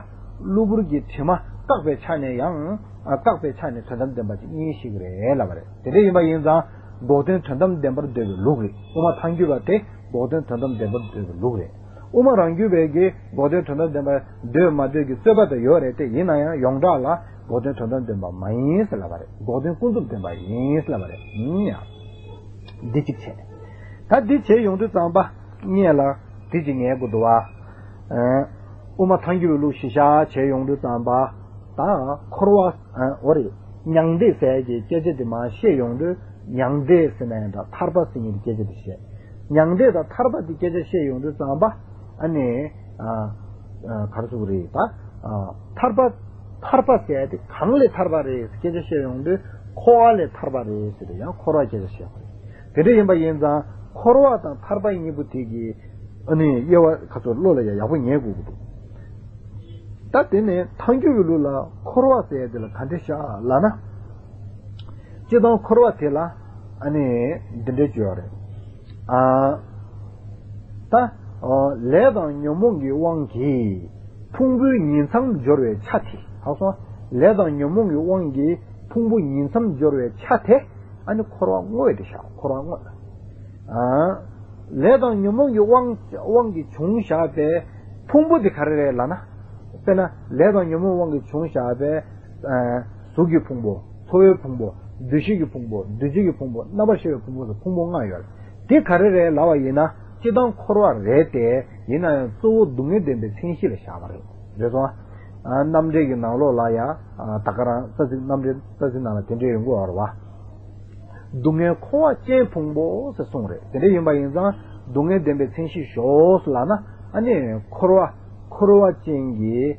གློ་བུར་གྱི་དྲི་མ་བཀག་པའི་ཆ་ནས་ཡང་། ཨ། བཀག་པའི་ཆ་ནས་དོན་དམ་བདེན་པ་གཅིག་གཉིས་ཤིག་རེད་ལབ་པ་རེད། དེ་འདྲ་ཡིན་པ་ཡིན་ཙང་། འགོག་བདེན་དོན་དམ་བདེན་པར་འདོད་པའི་ལུགས་རེད། དབུ་མ་ཐལ་འགྱུར་བ་དེ་འགོག་བདེན་དོན་དམ་བདེན་པར་འདོད་པའི་ལུགས་རེད། དབུ་མ་རང་རྒྱུད་པའི་གིས་འགོག་བདེན་དོན་དམ་བདེན་པར་འདོད་མ་འདོད་ཀྱི་རྩོད་པ་དེ་ཡོད་རེད་དེ། ཡིན་ན་ཡང་ཡོངས་གྲགས་ལ་འགོག་བདེན་དོན་དམ་བདེན་པ་མ་ཡིན་ཟེར་ལབ་པ་རེད། འགོག་བདེན་ཀུན་རྫོབ་བདེན་པ་ཡིན་ཟེར་ལབ་པ་རེད། ཡིན་ཡང་། འདི་གཅིག་བྱས། ད་འདི་བྱས་ཡོང་དུས་ཙམ་པ། སྔོན་ལ་འདི་གཅིག་ངེས་དགོས་འདུག་བ། ཨ། དབུ་མ་ཐལ་འགྱུར་བའི་ལུགས་གཞི་བཞག་བྱས་ཡོང་དུས་ཙམ་པ། ད་འཁོར་བ། ཨ། འོ་རེད། མྱང་འདས་ཟེར་གྱི་སྐད་ཆ་འདི་མར་བཤད་ཡོང་དུས། མྱང་འདས་ཟེར་ན་ཡང་འདྲ། ཐར་པ་ཟེར་མཁན་གྱི་སྐད་ཆ་འདི་བཤད། མྱང་འདས་དང་ཐར་པ་འདི་སྐད་ཆ་བཤད་ཡོང་དུས་ཙམ་པ། ཨ་ནི། ཨ། ཨ། ག་རེ་ཟེར་དགོས་རེད་ད། ཨ། ཐར་པ། ཐར་པ་ཟེར་ཡ་དེ་གང་ལས་ཐར་པ་རེད་སྐད་ཆ་བཤད་ཡོང་དུས་འཁོར་བ་ལས་ཐར་པ་རེད་ཟེར་ཏེ་ཡང་འཁོར་བ་སྐད་ཆ་བཤད་པ་རེད། དེ་འདྲ་ཡིན་པ་ཡིན་ཙང་འཁོར་བ་དང་ཐར་པ་གཉིས་པོ་དེ་གི་ཨ་ནི་དབྱེ་བ་ཁ་ཚོ་བློ་ལ་ཡ་ཡག་པོ་ངེས་དགོས་ཀྱི་འདུག་ད་དེ་ནས་ཐལ་འགྱུར་བའི་ལུགས་ལ་འཁོར་བ་ཟེར་ཡ་དེ་ལ་ག་འདྲ་བཞག་ལབ་ན། སྤྱིར་བཏང་འཁོར་བ་དེ་ལ་ཨ་ནི་འདི་འདྲ་བརྗོད་ཡོད་རེད། ཨ། ད། ཨོ། ལས་དང་ཉོན་མོངས་ཀྱི་དབང་གིས་ཕུང་པོའི་ཉིང་མཚམས་སྦྱོར་བའི་ཆ་དེ། ཧ་གོ་སོང་། ལས་དང་ཉོན་མོངས་ཀྱི་དབང་གིས་ཕུང་པོ་ཉིང་མཚམས་སྦྱོར་བའི་ཆ་དེ་ཨ་ནི་འཁོར་བ་དངོས་དེ་བཞག་འཁོར་བ་དངོས། ཨ། ལས་དང་ཉོན་མོངས་ཀྱི་དབང་དབང་གིས་བྱུང་བཞག་པའི་ཕུང་པོ་དེ་ག་རེ་རེད་ལབ་ན། དཔེར་ན་ལས་དང་ཉོན་མོངས་དབང་གིས་བྱུང་བཞག་པའི། ཨ། གཟུགས་ཀྱི་ཕུང་པོ། ཚོར་བའི་ཕུང་པོ། འདུ་ཤེས་ཀྱི་ཕུང་པོ། འདུ་བྱེད་ཀྱི་ཕུང་པོ། རྣམ་པར་ཤེས་པའི་ཕུང་པོ་སོགས་ཕུང་པོ་ལྔ་ཡོད་རེད། དེ་ག་རེ་རེད་ལབ་པ་ཡིན་ན་སྤྱིར་བཏང་འཁོར་བ་རེད་དེ་ཡིན་ན་ཡང་གཙོ་བོ་སྡུག་བསྔལ་བདེན་པའི་མཚན་གཞི་ལ་བཞག་པ་རེད། རེད་སོང་ཨ། རྣམ་འགྲེལ་གྱི་ནང་ལོགས་ལ་ཡང་ད་ག་རང་རྩ་ཚིག་རྣམ་འགྲེལ་རྩ་ཚིག་ནང་ལ་དེ་འདྲ་ཡོང་གི་ཡོད་རེད་བ། སྡུག་བསྔལ་འཁོར་བ་ཅན་ཕུང་པོ་ཟེར་གསུངས་རེད། དེ་འདྲ་ཡིན་པ་ཡིན་ཙང་སྡུག་བསྔལ་བདེན་པའི་མཚན་གཞི་ཞོག་ལབ་ན་ཨ་ནི་འཁོར་བ་འཁོར་བ་ཅན་གྱི་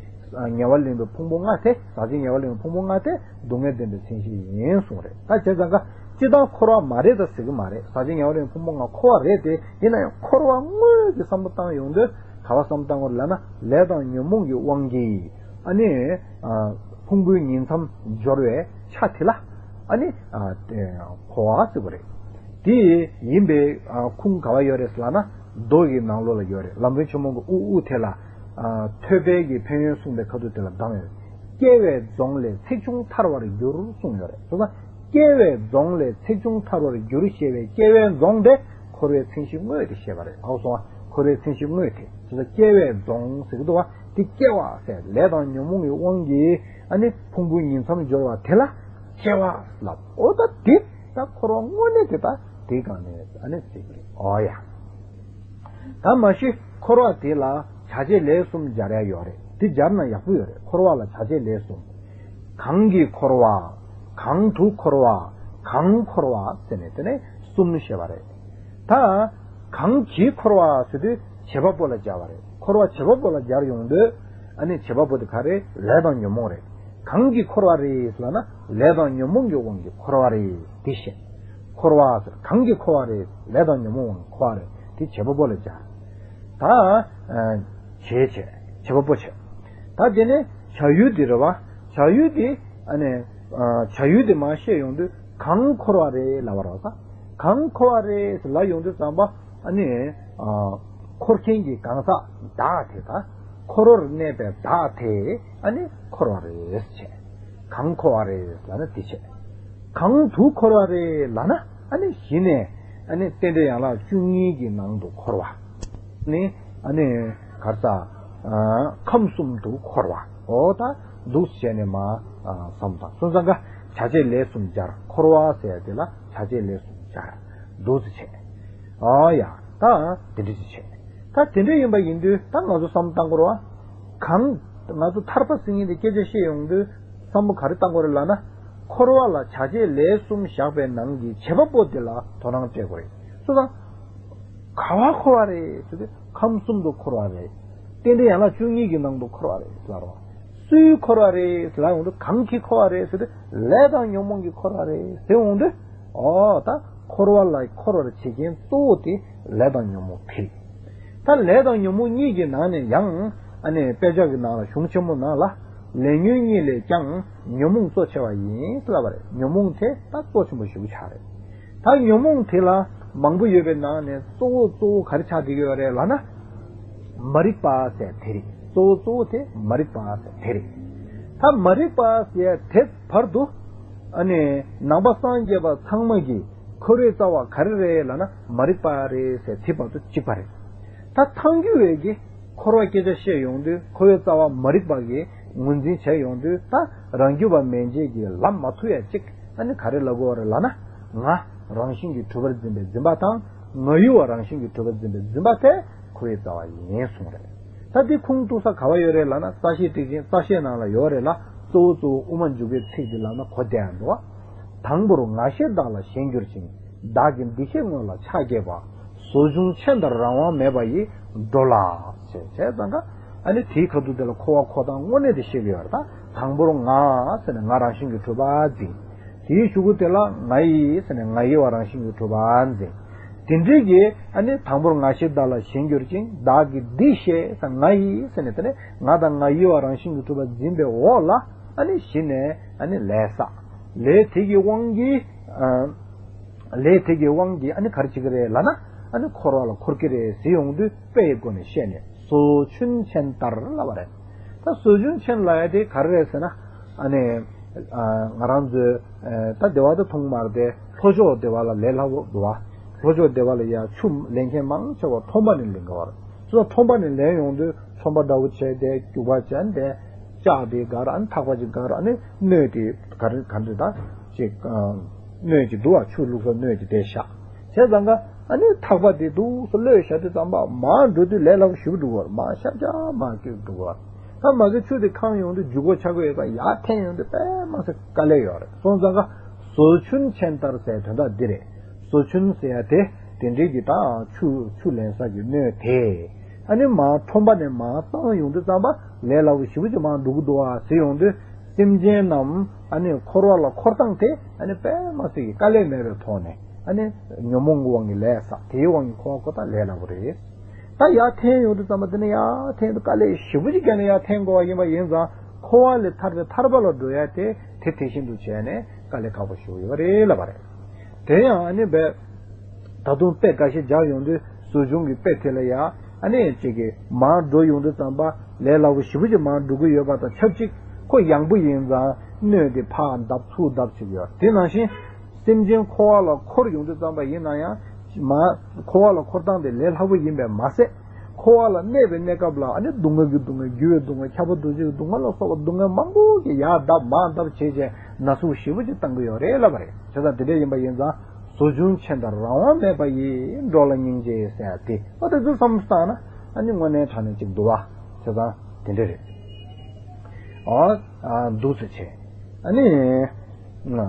ཉེ་བར་ལེན་པའི་ཕུང་པོ་ལྔ་དེ་ཟག་བཅས་ཉེ་བར་ལེན་པའི་ཕུང་པོ་ལྔ་དེ་སྡུག་བསྔལ་བདེན་པའི་མཚན་གཞི་ཡིན་གསུངས་རེད། ད་བྱས་ཙང་ཀ་སྤྱིར་བཏང་འཁོར་བ་མ་རེད་ད་ཟེར་གི་མ་རེད། ཟག་བཅས་ཉེ་བར་ལེན་པའི་ཕུང་པོ་ལྔ་འཁོར་བ་རེད་དེ་ཡིན་ན་ཡང་འཁོར་བ་དངོས་ཀྱི་བསམ་བློ་བཏང་ཡོང་དུས་ག་བ་བསམ་བློ་བཏང་དགོས་ལབ་ན་ལས་དང་ཉོན་མོངས་ཀྱི་དབང་གིས་ཨ་ནི་ཕུང་པོའི་ཉིང་མཚམས་སྦྱོར་བའི་ཆ་དེ་ལ་ཨ་ནི་འཁོར་བ་ཟེར་བ་རེད། དེ་ཡིན་པའི་ཁུངས་ག་བ་ཡོད་རེད་ལབ་ན་མདོ་ཡི་ནང་ལོགས་ལ་ཡོད་རེད། ལམ་རིམ་ཆེན་མོ་གི་དབུ་དབུ་དེ་ལ་ཐོས་པའི་གི་ཕན་ཡོན་གསུངས་པའི་ཁ་ཐུག་དེ་ལ་གདམས་ཡོད་རེད། སྐྱེ་བའི་རྫོང་ལས་ཚེགས་ཆུང་ཐར་བར་འགྱུར་གསུངས་ཡོད་རེད། སོ་སོ་སྐྱེ་བའི་རྫོང་ལས་ཚེགས་ཆུང་ཐར་བར་འགྱུར་ཞེས་པའི་སྐྱེ་བའི་རྫོང་དེ་འཁོར་བའི་མཚན་གཞི་དངོས་དེ་བཤད་པ་རེད། ཨའོ་སོང་བ་འཁོར་བའི་མཚན་གཞི་དངོས་དེ་སོ་སོ་སྐྱེ་བའི་རྫོང་ཟེར་གི་འདུག་བ། དེ་སྐྱེ་བ་ཟེར་ལས་དང་ཉོན་མོངས་ཀྱི་དབང་གིས་ཨ་ནི་ཕུང་པོའི་ཉིང་མཚམས་སྦྱོར་བ་དེ་ལ་སྐྱེ་བ་ལབ། ཨོ་ད་དེ་ད་འཁོར་བ་དངོས་གནས་དེ་ད་དེའི་སྒང་ནས་ཨ་ནི་ཟེར་གི་རེད། ཨོ་ཡ། ད་མ་གཞི་འཁོར་བ་དེ་ལ་བྱ་བྱེད་ལས་གསུམ་སྦྱར་ཡ་ཡོད་རེད། དེ་སྦྱར་ན་ཡག་པོ་ཡོད་རེད། འཁོར་བ་ལ་བྱ་བྱེད་ལས་གསུམ། གང་གིས་འཁོར་བ། གང་དུ་འཁོར་བ། གང་འཁོར་བ་ཟེར་ནས་དེ་ནས་གསུམ་བཤད་པ་རེད། ད་གང་གིས་འཁོར་བ་ཟེར་དུས་བྱེད་པ་པོ་ལ་སྦྱར་བ་རེད། འཁོར་བ་བྱེད་པ་པོ་ལ་སྦྱར་ཡོང་དུས་ཨ་ནི་བྱེད་པ་པོ་དེ་ག་རེད། ལས་དང་ཉོན་མོངས་རེད། གང་གིས་འཁོར་བ་རེད་ལབ་ན་ལས་དང་ཉོན་མོངས་ཀྱི་དབང་གིས་འཁོར་བ་རེད་དེ་བཤད། འཁོར་བ་ཟེར་གང་གིས་འཁོར་བ་རེད། ལས་དང་ཉོན་མོངས་དབང་གིས་འཁོར་བ་རེད་དེ་བྱེད་པ་པོ་ལ་སྦྱར། ད་བྱེད་བྱེད་བྱེད་པ་པོ་བྱེད། ད་དེ་ནས་བྱ་ཡུལ་དེ་རེད་བ། བྱ་ཡུལ་དེ་ཨ་ནི་བྱ་ཡུལ་དེ་མར་བཤད་ཡོང་དུས་གང་འཁོར་བ་རེད་ལབ་པ་རེད་བ། གང་འཁོར་བ་རེད་ལབ་ཡོང་དུས་ཙམ་པ་ཨ་ནི། འཁོར་མཁན་གྱི་གང་ཟག་བདག་དེ་དང་། འཁོར་བར་གནས་པའི་བདག་དེ་ཨ་ནི་འཁོར་བ་རེད་བྱས། གང་འཁོར་བ་རེད་ལབ་ན་དེ་བྱས། གང་དུ་འཁོར་བ་རེད་ལབ་ན་ཨ་ནི་གཞི་ནས་ཨ་ནི་རྟེན་འབྲེལ་ཡན་ལག་བཅུ་གཉིས་ཀྱི་ནང་དུ་འཁོར་བ། ནི་ཨ་ནི་གར་ས་ཁམས་གསུམ་དུ་འཁོར་བ། འོ་ད་འདུག་བྱས་ནས་མ་བསམ་དང་སོང་ཙང་ཀ་བྱ་བྱེད་ལས་གསུམ་སྦྱར། འཁོར་བ་ཟེར་དེ་ལ་བྱ་བྱེད་ལས་གསུམ་སྦྱར། འདུག་བྱས། ཨ་ཡ། ད་དེ་འདྲ་ཅིག་བྱས། ད་དེ་འདྲ་ཡིན་པ་ཡིན་དུས་ད་ང་ཚོ་བསམ་བཏང་དགོས་རེད་བ། གང་ང་ཚོ་ཐར་པ་ཟེར་མཁན་དེ་སྐད་ཆ་བཤད་ཡོང་དུས་བསམ་བློ་ག་རེ་བཏང་དགོས་རེད་ལབ་ན། འཁོར་བ་ལ་བྱ་བྱེད་ལས་གསུམ་བཞག་པའི་ནང་གི་བྱེད་པ་པོ་དེ་ལ་དོ་སྣང་སྤྲད་དགོས་རེད། སོ་སོ་ག་བ་འཁོར་བ་རེད་ཟེར་དུས་ཁམས་གསུམ་དུ་འཁོར་བ་རེད། རྟེན་འབྲེལ་ཡན་ལག་བཅུ་གཉིས་ཀྱི་ནང་དུ་འཁོར་བ་རེད་ཟེར་བ་རེད་བ། སུའི་འཁོར་བ་རེད་ཟེར་ལབ་ཡོང་དུས་གང་གིས་འཁོར་བ་རེད་ཟེར་དུས་ལས་དང་ཉོན་མོངས་ཀྱིས་འཁོར་བ་རེད་ཟེར་ཡོང་དུས། ཨོ་ད་འཁོར་བ་ལ་འཁོར་བར་བྱེད་མཁན་གཙོ་བོ་དེ་ལས་དང་ཉོན་མོངས་དེ་རེད། ད་ལས་དང་ཉོན་མོངས་གཉིས་ཀྱི་ནང་ནས་ཡང་ཨ་ནི་དཔེ་ཆ་གི་ནང་ལ་གཞུང་ཆེན་མོ་ནང་ལ་ལས་ཉོན་གཉིས་ལས་ཀྱང་ཉོན་མོངས་གཙོ་ཆེ་བ་ཡིན་ཟེར་ལབ་པ་རེད། ཉོན་མོངས་དེ་ད་གཙོ་ཆེན་པོ་ཞེ་པོ་ཆགས་རེད། ད་ཉོན་མོངས་དེ་ལ་མང་པོ་ཡོད་པའི་ནང་ནས་གཙོ་བོ་གཙོ་བོ་ག་རེ་ཆགས་བསྡད་ཀྱི་ཡོད་རེད་ལབ་ན། མ་རིག་པ་ཟེར་དེ་རེད། གཙོ་བོ་གཙོ་བོ་དེ་མ་རིག་པ་ཟེར་དེ་རེད། ད་མ་རིག་པ་ཟེར་དེ་བར་དུ་ཨ་ནི་ནང་པ་སངས་རྒྱས་པ་ཚང་མ་གིས་འཁོར་བའི་རྩ་བ་ག་རེ་རེད་ལབ་ན་མ་རིག་པ་རེད་ཟེར་དེ་བར་དུ་གཅིག་པ་རེད། ད་ཐལ་འགྱུར་བས་ཀྱིས་འཁོར་བ་སྐད་ཆ་བཤད་ཡོང་དུས་འཁོར་བའི་རྩ་བ་མ་རིག་པ་གི་ངོས་འཛིན་བྱས་ཡོང་དུས་ད་རང་རྒྱུད་པ་མན་ཆད་ཀྱིས་ལབ་མ་ཐུབ་ཡ་གཅིག་ཨ་ནི་ག་རེ་ལབ་དགོས་རེད་ལབ་ན། ང་རང་བཞིན་གྱིས་གྲུབ་པར་འཛིན་པའི་འཛིན་པ་དང་ང་ཡུལ་བ་རང་བཞིན་གྱིས་གྲུབ་པར་འཛིན་པའི་འཛིན་པ་དེ་འཁོར་བའི་རྩ་བ་ཡིན་གསུངས་རེད། ད་འདི་ཁུངས་གཏུགས་ས་ག་བ་ཡོད་རེད་ལབ་ན་རྩ་ཤེ་ཊཱིཀ་ཆེན་རྩ་ཤེ་ནང་ལ་ཡོད་རེད་ལ། གཙོ་བོ་གཙོ་བོ་དབུ་མ་འཇུག་པའི་ཚིག་འདི་ལབ་ན་གོ་བདེ་ཡང་འདུག་བ། དང་པོར་ང་ཤེས་བདག་ལ་ཞེན་གྱུར་ཅིང་། བདག་གི་འདུ་ཤེས་དངོས་ལ་ཆགས་བསྐྱེད་པ། ཟོ་ཆུན་ཆེན་ལྟར་རང་དབང་མེད་པ་ཡིས། འགྲོ་ལ་ཞེས་བྱས་ཙང་ཀ་ཨ་ནི་དེའི་ཁ་ཐུག་དེ་ལ་འཁོར་བ་འཁོར་སྟངས་དངོས་གནས་དེ་ཤེས་ཀྱི་ཡོད་རེད་ད། དང་པོར་ང་ཟེར་ནས་ང་རང་བཞིན་གྱིས་གྲུབ་པ་འཛིན། དེའི་གཞུག་གུ་དེ་ལ་ང་ཡི་ཟེར་ནས་ང་ཡི་བ་རང་བཞིན་གྱིས་གྲུབ་པ་འཛིན། དེ་འདྲའི་གི་ཨ་ནི་དང་པོར་ང་ཞེས་བདག་ལ་ཞེན་གྱུར་ཅིང་། བདག་གིས་འདི་ཞེས་ང་ཡི་ཟེར་ནས་དེ་ནས་ང་དང་ང་ཡི་བ་རང་བཞིན་གྱིས་གྲུབ་པ་འཛིན་པའི་འོག་ལ་ཨ་ནི་གཞི་ནས་ཨ་ནི་ལས་བསགས། ལས་དེ་གི་དབང་གིས་ཨ། ལས་དེ་གི་དབང་གིས་ཨ་ནི་ག་རེ་བྱེད་ཀྱི་རེད་ལབ་ན། ཨ་ནི་འཁོར་བ་ལ་འཁོར་གྱི་རེད་ཟེར་ཡོང་དུས་དཔེ་ཡི་སྒོ་ནས་བཤད་ནས་ཟོ་ཆུན་ཆེན་ལྟར་ལབ་པ་རེད། ད་ཟོ་ཆུན་ཆེན་ལབ་ཡ་དེ་ག་རེ་རེད་ཟེར་ན། ཨ་ནི་ཨ། ང་རང་ཚོའི་ཨ། ད་སྡེ་བ་དེ་མཐོང་མ་རེད་དེ། ལྷོ་ཕྱོགས་སྡེ་བ་ལ་ལས་སླ་པོ་འདུག་བ། ལྷོ་ཕྱོགས་སྡེ་བ་ལ་ཡ་ཆུ་ལེན་མཁན་མང་ཆེ་བ་ཁྲོན་པ་ནས་ལེན་གི་ཡོད་རེད། སོ་ཁྲོན་པ་ནས་ལེན་ཡོང་དུས་ཁྲོན་པ་འདྲ་བོ་བྱས་ཏེ་རྒྱུག་པ་བྱས་ཏེ་ལྕགས་དེ་སྒར། ཨ་ནི་ཐག་པ་ཅིག་སྒར། ཨ་ནི་སྣོད་དེ་ག་རེ་ག་འདྲ་ད་ཅིག་ཨ། སྣོད་ཅིག་འདུག་བ། ཆུ་བླུགས་ས་སྣོད་ཅིག་དེ་བཞག་བྱས་ཙང་ཀ་ཨ་ནི་ཐག་པ་དེ་འདུག་སེ་གློད་བཞག་དུས་ཙམ་པ་མར་འགྲོ་དུས་ལས་སླ་པོ་ཞེ་པོ་འགྲོ་གི་ཡོད་རེད། མར་ཤར་ཤར་མར་སྐྱོད་འགྲོ་གི་ཡོད་རེད། ད་མ་གི་ཆུ་དེ་གང་ཡོང་དུས་རྒྱུག་པ་ཆགས་ཀྱི་ཡོད་པ། ཡར་འཐེན་ཡོང་དུས་དཔེ་མ་སྲིད་དཀའ་ལས་ཡོད་རེད། སོང་ཙང་ཀ་ཟོ་ཆུན་ཆེན་ལྟར་ཟེར་དོན་དག་འདི་རེད། ཟོ་ཆུན་ཟེར་ཡ་དེ་དེ་འདྲའི་གི་ད་ཆུ་ཆུ་ལེན་ས་གི་སྣོད་དེ། ཨ་ནི་མར་ཁྲོན་པ་ནས་མར་བཏང་ཡོང་དུས་ཙམ་པ་ལས་སླ་པོ་ཞེ་པོ་ཅིག་མར་འགྲོ་གི་འདུག་བ་ཟེར་ཡོང་དུས། སེམས་ཅན་རྣམས་ཨ་ནི་འཁོར་བ་ལ་འཁོར་སྟངས་དེ་ཨ་ནི་དཔེ་མ་སྲིད་ཀྱི་དཀའ་ལས་མེད་པའི་ཐོག་ནས་ཨ་ནི་ཉོན་མོངས་ཀྱི་དབང་གིས་ལས་བསགས། དེའི་དབང་གིས་འཁོར་བ་འཁོར་སྟངས་ལས་སླ་པོ་རེད། ད་ཡར་འཐེན་ཡོང་དུས་ཙམ་པ་དེ་ནས་ཡར་འཐེན་དུས་དཀའ་ལས་ཞེ་པོ་ཅིག་བརྒྱབ་ནས་ཡར་འཐེན་དགོས་པ་ཡིན་པ་ཡིན་ཙང་། འཁོར་བ་ལས་ཐར་པའི་ཐར་པ་ལ་འགྲོ་ཡ་དེ་དེ་དེ་བཞིན་དུ་བྱས་ནས་དཀའ་ལས་ཁག་པོ་ཞེ་པོ་ཡོད་པ་རེད་ལབ་པ་རེད། དེ་ཡང་ཨ་ནི་བས། ད་དུང་དཔེ་འགའ་ཤས་སྦྱར་ཡོང་དུས་ཟོ་ཆུན་གྱི་དཔེ་དེ་ལ་ཡ། ཨ་ནི་ཅིག་གི་མར་འགྲོ་ཡོང་དུས་ཙམ་པ་ལས་སླ་པོ་ཞེ་པོ་ཅིག་མར་འགྲོ་གི་ཡོད་པ་དང་ཆབས་ཅིག་ཁོ་ཡང་པོ་ཡིན་ཙང་སྣོད་དེ་ཕར་འདབ་ཚུར་འདབ་བྱེད་ཀྱི་ཡོད། དེ་ནང་བཞིན་སེམས་ཅན་འཁོར་བ་ལ་འཁོར་ཡོང་དུས་ཙམ་པ་ཡིན་ན་ཡང་། མར་འཁོར་བ་ལ་འཁོར་སྟངས་དེ་ལས་སླ་པོ་ཡིན་པས་མ་ཟད། འཁོར་བ་ལ་གནས་པའི་གནས་སྐབས་ལ་ཨ་ནི་སྡུག་བསྔལ་གྱི་སྡུག་བསྔལ། རྒྱུ་བའི་སྡུག་བསྔལ། ཁྱབ་པ་འདུ་བྱེད་ཀྱི་སྡུག་བསྔལ་ལ་སོགས་པ་སྡུག་བསྔལ་མང་པོ་ཞིག་ཡར་འདབ་མར་འདབ་བྱས་བྱས་ན་ཟུག་ཞེ་པོ་ཅིག་བཏང་གི་ཡོད་རེད་ལབ་པ་རེད། བྱས་ཙང་དེ་འདྲ་ཡིན་པ་ཡིན་ཙང་ཟོ་ཆུན་ཆེན་ལྟར་རང་དབང་མེད་པ་ཡིས། འགྲོ་ལ་སྙིང་རྗེ་ཟེར་ཡ་དེ། ཨོ་དེ་ཚོ་བསམ་བློ་བཏང་ན་ཨ་ནི་དངོས་གནས་དྲང་གནས་ཅིག་འདུག་བ། བྱས་ཙང་དེ་འདྲ་རེད། ཨ་ཨ་འདུག་སེ་བྱས། ཨ་ནི།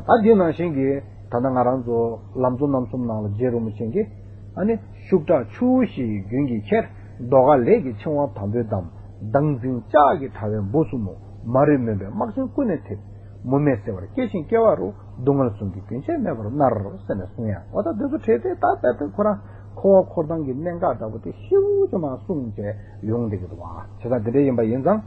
ད་འདི་ནང་བཞིན་གྱི་ད་ལྟ་ང་རང་ཚོ་ལམ་གཙོ་རྣམ་གསུམ་ནང་ལ་རྗེ་རིན་པོ་ཆེ་གིས། ཨ་ནི་ཤུགས་དྲག་ཆུ་བོ་བཞི་ཡི་རྒྱུན་གྱིས་ཁྱེར། ཟློས་གར་ལས་ཀྱི་འཆིང་བ་དམ་པོས་བསྡམས། བདག་འཛིན་ལྕགས་ཀྱི་དྲ་བས་འབུ་སུ་མོ། མ་རིག་མུན་པས་དམག་ཆེན་ཀུན་ནས་ཐེབས། མུ་མེད་སེལ་བར་སྐྱེ་ཞིང་སྐྱེ་བ་རུ། སྡུག་བསྔལ་གསུམ་གྱི་རྒྱུན་ཆད་མེད་པར་མནར། ཟེར་ནས་གསུང་ཡ། འོ་ད་འདི་ཚོ་བྲིས་ཏེ་ད་དཔེ་དེ་ཁོ་རང་འཁོར་བ་འཁོར་སྟངས་ཀྱི་གནད་འགག་འདྲ་པོ་དེ་ཤེའུ་ཅོ་མ་གསུངས་བྱས་ཡོང་བསྡད་ཀྱི་འདུག་བ། བྱས་ཙང་དེ་འདྲ་ཡིན་པ་ཡིན་ཙང་།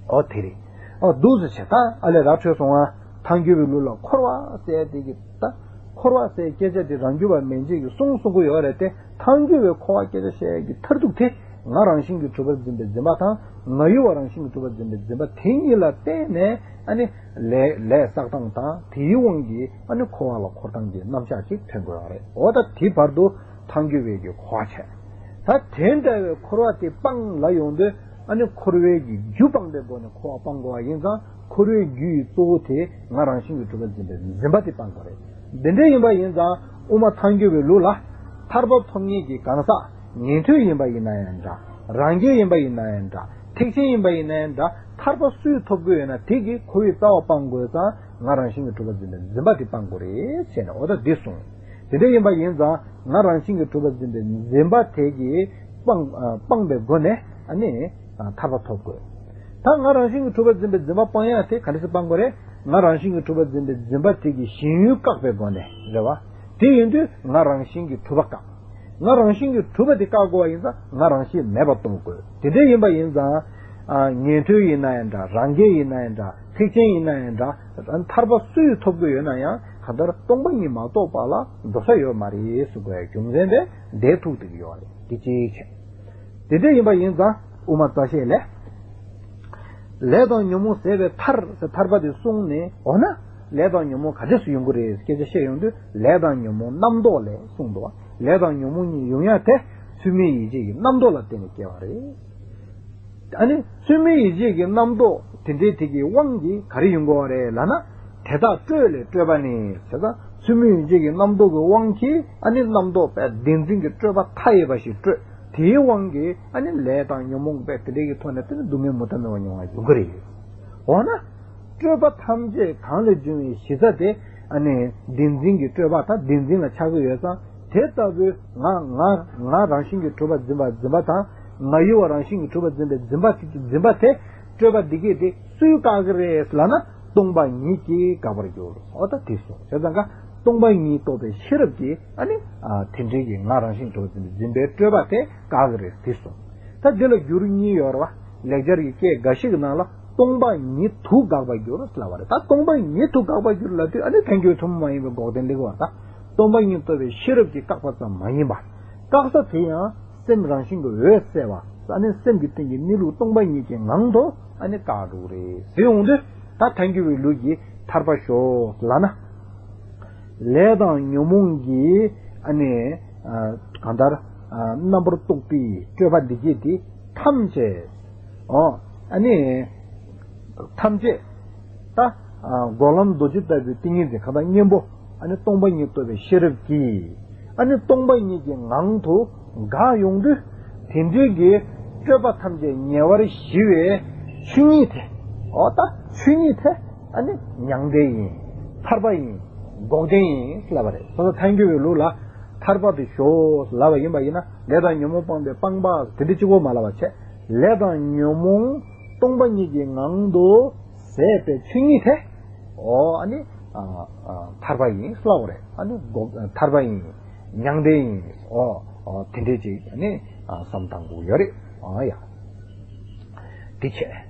ཨོ་དེ་རེད། ཨོ་འདུག་སེ་བྱས། ད་ཨ་ལས་ར་འཕྲོད་སོང་ང་། ཐལ་འགྱུར་བའི་ལུགས་ལ་འཁོར་བ་ཟེར་དེ་གི་ད། འཁོར་བ་ཟེར་སྐད་ཆ་དེ་རང་རྒྱུད་པ་མན་ཆད་ཀྱི་གསུང་གསུང་གི་ཡོད་རེད་དེ། ཐལ་འགྱུར་བའི་འཁོར་བ་སྐད་ཆ་བཤད་ཀྱི་མཐར་ཐུག་དེ། ང་རང་བཞིན་གྱིས་གྲུབ་པར་འཛིན་པའི་འཛིན་པ་དང་། ང་ཡི་བ་རང་བཞིན་གྱིས་གྲུབ་པར་འཛིན་པའི་འཛིན་པ་དེ་གཉིས་ལ་བརྟེན་ནས་ཨ་ནི་ལས་ལས་བསགས་སྟངས་དང་དེའི་དབང་གིས་ཨ་ནི་འཁོར་བ་ལ་འཁོར་སྟངས་ཀྱི་རྣམ་གཞག་ཅིག་ཐོན་དགོས་པ་རེད། འོ་ད་དེ་བར་དུ་ཐལ་འགྱུར་བའི་གི་འཁོར་བ་བྱས། ད་དེ་འདྲ་བའི་འཁོར་བ་དེ་སྤང་ལ་ཡོང་དུས། ཨ་ནི་འཁོར་བའི་གི་རྒྱུ་སྤངས་པའི་སྒོ་ནས་འཁོར་བ་སྤང་དགོས་པ་ཡིན་ཙང་། འཁོར་བའི་རྒྱུ་ཡི་གཙོ་བོ་དེ་ང་རང་བཞིན་གྱིས་གྲུབ་པར་འཛིན་པའི་འཛིན་པ་དེ་སྤང་དགོས་རེད། འདི་འདྲ་ཡིན་པ་ཡིན་ཙང་དབུ་མ་ཐལ་འགྱུར་བའི་ལུགས་ལ། ཐར་པ་ཐོབ་མཁན་གྱི་གང་ཟག་ཉན་ཐོས་ཡིན་པ་ཡིན་ན་ཡང་འདྲ། རང་རྒྱལ་ཡིན་པ་ཡིན་ན་ཡང་འདྲ། ཐེག་ཆེན་ཡིན་པ་ཡིན་ན་ཡང་འདྲ། ཐར་པ་སུས་ཐོབ་དགོས་ཡོད་ན་དེ་གིས་འཁོར་བའི་རྩ་བ་སྤང་དགོས་ཙང་། ང་རང་བཞིན་གྱིས་གྲུབ་པར་འཛིན་པའི་འཛིན་པ་དེ་སྤང་དགོས་རེད་ཟེར་ནས། འོ་ད་འདི་གསུངས། དེ་འདྲ་ཡིན་པ་ཡིན་ཙང་། ང་རང་བཞིན་གྱིས་གྲུབ་པར་འཛིན་པའི་འཛིན་པ་དེ་གིས་སྤང་ཨ་སྤངས་པའི་སྒོ་ནས་ཨ་ནི་ཨ་ཐར་པ་ཐོབ་དགོས། ད་ང་རང་བཞིན་གྱིས་གྲུབ་པར་འཛིན་པའི་འཛིན་པ་སྤང་ཡ་དེ་ག་འདྲ་སེ་སྤང་དགོས་རེད། ང་རང་བཞིན་གྱིས་གྲུབ་པར་འཛིན་པའི་འཛིན་པ་དེ་གི་ཞེན་ཡུལ་བཀག་པའི་སྒོ་ནས་རེད་བ། དེ་ཡིན་དུས་ང་རང་བཞིན་གྱིས་གྲུབ་པ་བཀག་ང་རང་བཞིན་གྱིས་གྲུབ་པ་དེ་བཀག་དགོས་པ་ཡིན་ཙང་། ང་རང་བཞིན་མེད་པར་གཏོང་དགོས། དེ་འདྲ་ཡིན་པ་ཡིན་ཙང་། ཨ་ཉན་ཐོས་ཡིན་ན་ཡང་འདྲ། རང་རྒྱལ་ཡིན་ན་ཡང་འདྲ། ཐེག་ཆེན་ཡིན་ན་ཡང་འདྲ། ཐར་པ་སུས་ཐོབ་ཀྱི་ཡོད་ན་ཡང་། གང་ལྟར་སྟོང་པ་ཉིད་མ་རྟོགས་པ་ལ་འགྲོ་ས་ཡོད་མ་རེད་ཟེར་དགོས་ཡ་རྒྱུ་མཚན་དེ་འདིར་ཐུག་བསྡད་ཀྱི་ཡོད་རེད། འདི་གཅིག་བྱས། དེ་འདྲ་ཡིན་པ་ཡིན་ཙང་དབུ་མ་རྩ་ཤེ་ལས། ལས་དང་ཉོན་མོངས་ཟད་པའི་མཐར་ཟེར་ཐར་པ་དེ་གསུངས་ནས། འོ་ན་ལས་དང་ཉོན་མོངས་ག་འདྲས་སུ་ཡོང་གི་རེད་སྐད་ཆ་བཤད་ཡོང་དུས། ལས་དང་ཉོན་མོངས་རྣམ་རྟོག་ལས་གསུངས་འདུག་བ། ལས་དང་ཉོན་མོངས་གཉིས་ཡོང་ཡ་དེ་ཚུལ་མིན་ཡིད་བྱེད་ཀྱི་རྣམ་རྟོག་ལ་བརྟེན་ནས་སྐྱེ་བ་རེད། ཨ་ནི་ཚུལ་མིན་ཡིད་བྱེད་ཀྱི་རྣམ་རྟོག་དེ་འདྲའི་དེ་གི་དབང་གིས་ག་རེ་ཡོང་གི་ཡོད་རེད་ལབ་ན། དེ་དག་སྤྲོས་ལས་སྤྲོས་པ་ནི་ཟེར་ཙང་། ཚུལ་མིན་ཡིད་བྱེད་ཀྱི་རྣམ་རྟོག་གི་དབང་གིས་ཨ་ནི་རྣམ་རྟོག་པས་བདེན་འཛིན་གྱི་སྤྲོས་པ་མཐའ་ཡས་པ་ཞིག་སྤྲོས། དེའི་དབང་གིས་ཨ་ནི་ལས་དང་ཉོན་མོངས་པས་དེ་འདྲའི་གི་ཐོག་ནས་དེ་ནི་སྡུག་བསྔལ་མུ་མཐའ་མེད་པ་མྱོང་བ་ཡོང་གི་རེད། འོ་ན། སྤྲོས་པ་ཐམས་ཅད་གང་ལས་བྱུང་བའི་གཞི་རྩ་དེ། ཨ་ནི་བདེན་འཛིན་གྱི་སྤྲོས་པ་དང་བདེན་འཛིན་ལ་ཆགས་ཀྱི་ཡོད་ཙང་། དེ་ལྟ་བུའི་ང་ང་ང་རང་བཞིན་གྱིས་གྲུབ་པར་འཛིན་པ་འཛིན་པ་དང་། ང་ཡི་བ་རང་བཞིན་གྱིས་གྲུབ་པར་འཛིན་པའི་འཛིན་པ་འཛིན་པ་དེ། སྤྲོས་པ་འདི་སྐད་དེ་སུས་བཀག་གི་རེད་ལབ་ན། སྟོང་པ་ཉིད་ཀྱིས་བཀག་པར་འགྱུར། འོ་ད་དེ་སོང་བྱས་ཙང་ཀ། སྟོང་པ་ཉིད་རྟོགས་པའི་ཤེས་རབ་ཀྱིས་ཨ་ནི་ཨ་དེ་འདྲའི་གི་ང་རང་བཞིན་གྲོལ་ཟིན་པའི་འཛིན་པའི་སྤྲོས་པ་དེ་བཀག་གི་རེད། དེ་སོང་། ད་འདི་ལ་འགྱུར་གཉིས་ཡོད་རེད་བ། ལེགས་སྦྱར་གྱི་སྐད་འགའ་ཞིག་གི་ནང་ལ་སྟོང་པ་ཉིད་དུ་དགག་པར་འགྱུར་ལབ་པ་རེད། ད་སྟོང་པ་ཉིད་དུ་དགག་པར་འགྱུར་ལབ་དུས་ཨ་ནི་ཐལ་འགྱུར་ཐུན་མོང་མ་ཡིན་པའི་འགོག་བདེན་སླེབས་པ་རེད། ད་སྟོང་པ་ཉིད་རྟོགས་པའི་ཤེས་རབ་ཀྱིས་བཀག་པ་ཙམ་མ་ཡིན་པ། བཀག་ས་དེ་ཡང་སེམས་རང་བཞིན་གྱི་འོད་གསལ་བ། ཨ་ནི་སེམས་ཀྱི་སྟེང་གི་གནས་ལུགས་སྟོང་པ་ཉིད་ཀྱི་ངང་དུ་ཨ་ནི་བཀག་འགྲོ་གི་རེད་ཟེར་ཡོང་དུས། ད་ཐལ་འགྱུར་བའི་ལུགས་ཀྱིས་ཐར་པ་ཞོག་ལབ་ན། ལས་དང་ཉོན་མོངས་ཀྱི་ཨ་ནི་ཨ་གང་ལྟར་ཨ་རྣམ་པར་རྟོག་པའི་སྤྲོས་པ་འདི་སྐད་དེ་ཐམས་ཅད། ཨོ། ཨ་ནི་ཐམས་ཅད་ད་ཨ་འགོག་ལམ་རྡོ་རྗེ་ལྟ་བུའི་ཏིང་ངེ་འཛིན་གང་དག་གཉེན་པོ། ཨ་ནི་སྟོང་པ་ཉིད་རྟོགས་པའི་ཤེས་རབ་ཀྱིས་ཨ་ནི་སྟོང་པ་ཉིད་ཀྱི་ངང་དུ་འགག་ཡོང་དུས། དེ་འདྲའི་གི་སྤྲོས་པ་ཐམས་ཅད་ཉེ་བར་ཞི་བའི་ཆོས་ཉིད་དེ། འོ་ད་ཆོས་ཉིད་དེ་ཨ་ནི་མྱང་འདས་ཡིན། ཐར་པ་ཡིན། འགོག་བདེན་ཡིན་ལབ་པ་རེད། སོ་སོ་ཐལ་འགྱུར་བའི་ལུགས་ལ་ཐར་པ་དེ་ཞོག་ལབ་པ་ཡིན་པ་ཡིན་ན། ལས་དང་ཉོན་མོངས་སྤངས་པའི་སྤངས་པ་དེ་འདྲ་གཅིག་པོ་མ་ལབ་པ་བྱས། ལས་དང་ཉོན་མོངས་སྟོང་པ་ཉིད་ཀྱི་ངང་དུ་ཟད་པའི་ཆོས་ཉིད་དེ། ཨོ་ཨ་ནི་ཨ་ཨ་ཐར་པ་ཡིན་ལབ་པ་རེད། ཨ་ནི་འགོག་ཐར་པ་ཡིན། མྱང་འདས་ཡིན། ཨོ་ཨོ་དེ་འདྲས་ཅིག་ཨ་ནི་ཨ་བསམ་བཏང་དགོས་ཡོད་རེད། ཨ་ཡ། དེ་བྱས།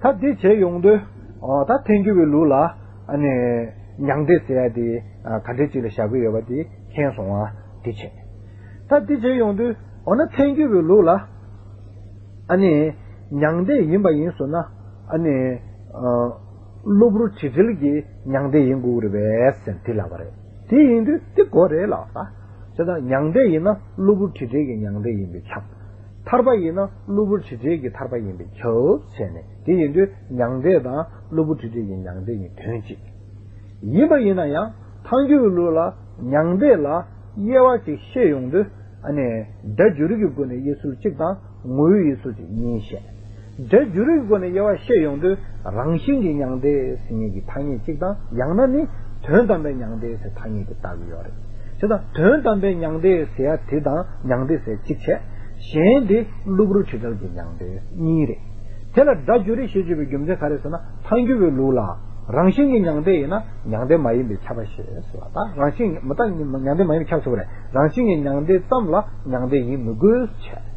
ད་དེ་བྱས་ཡོང་དུས། ཨོ་ད་ཐལ་འགྱུར་བའི་ལུགས་ལ་ཨ་ནི་མྱང་འདས་ཟེར་ཡ་དེ་ཨ་ག་འདྲས་ཅིག་ལ་བཞག་གི་ཡོད་པ་དེ་མཁྱེན་སོང་བ། དེ་བྱས། ད་དེ་བྱས་ཡོང་དུས་འོ་ན་ཐལ་འགྱུར་བའི་ལུགས་ལ། ཨ་ནི་མྱང་འདས་ཡིན་པ་ཡིན་སོང་ན། ཨ་ནི་ཨ་གློ་བུར་དྲི་བྲལ་གྱི་མྱང་འདས་ཡིན་དགོས་རེད་པས་ཟེར་དེ་ལབ་པ་རེད། དེ་ཡིན་དུས་དེ་དགོས་རེད་ལབ་ད། བྱས་ཙང་མྱང་འདས་ཡིན་ན་གློ་བུར་དྲི་བྲལ་གྱི་མྱང་འདས་ཡིན་པས་ཁྱབ། ཐར་པ་ཡིན་ན་གློ་བུར་དྲི་བྲལ་གྱི་ཐར་པ་ཡིན་པས་ཁྱབ་བྱས་ནས། དེ་ཡིན་དུས་མྱང་འདས་དང་གློ་བུར་དྲི་བྲལ་གྱི་མྱང་འདས་གཉིས་དོན་གཅིག་ཡིན་པ་ཡིན་ན་ཡང་ཐལ་འགྱུར་བའི་ལུགས་ལ་མྱང་འདས་ལ་དབྱེ་བ་ཅིག་བཤད་ཡོང་དུས། ཨ་ནི་སྒྲ་སྦྱོར་རིག་གི་སྒོ་ནས་དབྱེ་ཚུལ་གཅིག་དང་ངོ་བོའི་དབྱེ་ཚུལ་གཅིག་གཉིས་བཤད། སྒྲ་སྦྱོར་རིག་གི་སྒོ་ནས་དབྱེ་བ་བཤད་ཡོང་དུས་རང་བཞིན་གྱི་མྱང་འདས་ཟེར་མཁན་གྱི་ཐ་སྙད་གཅིག་དང་། ཡང་ན་ནི་དོན་དམ་པའི་མྱང་འདས་ཟེར་ཐ་སྙད་དེ་བཏགས་ཀྱི་ཡོད་རེད། བྱས་ཙང་དོན་དམ་པའི་མྱང་འདས་ཟེར་ཡ་དེ་དང་མྱང་འདས་ཟེར་གཅིག་བྱས། གཞན་དེ་གློ་བུར་དྲི་བྲལ་གྱི་མྱང་འདས་གཉིས་རེད། དེ་ལ་སྒྲ་སྦྱོར་རིག་ཞེས་བརྗོད་པའི་རྒྱུ་མཚན་ག་རེ་ཟེར་ན། ཐལ་འགྱུར་བའི་ལུགས་ལ་རང་བཞིན་གྱི་མྱང་འདས་ཡིན་ན་མྱང་འདས་མ་ཡིན་པས་ཁྱབ་པ་ཞེས་ཟེར་བ་དང་། རང་བཞིན་མ་དག་མྱང་འདས་མ་ཡིན་པས་ཁྱབ་ཟེར་བ་རེད། རང་བཞིན་གྱི་མྱང་འདས་ཙམ་ལ་མྱང་འདས་ཡིན་མི་དགོས་བྱས།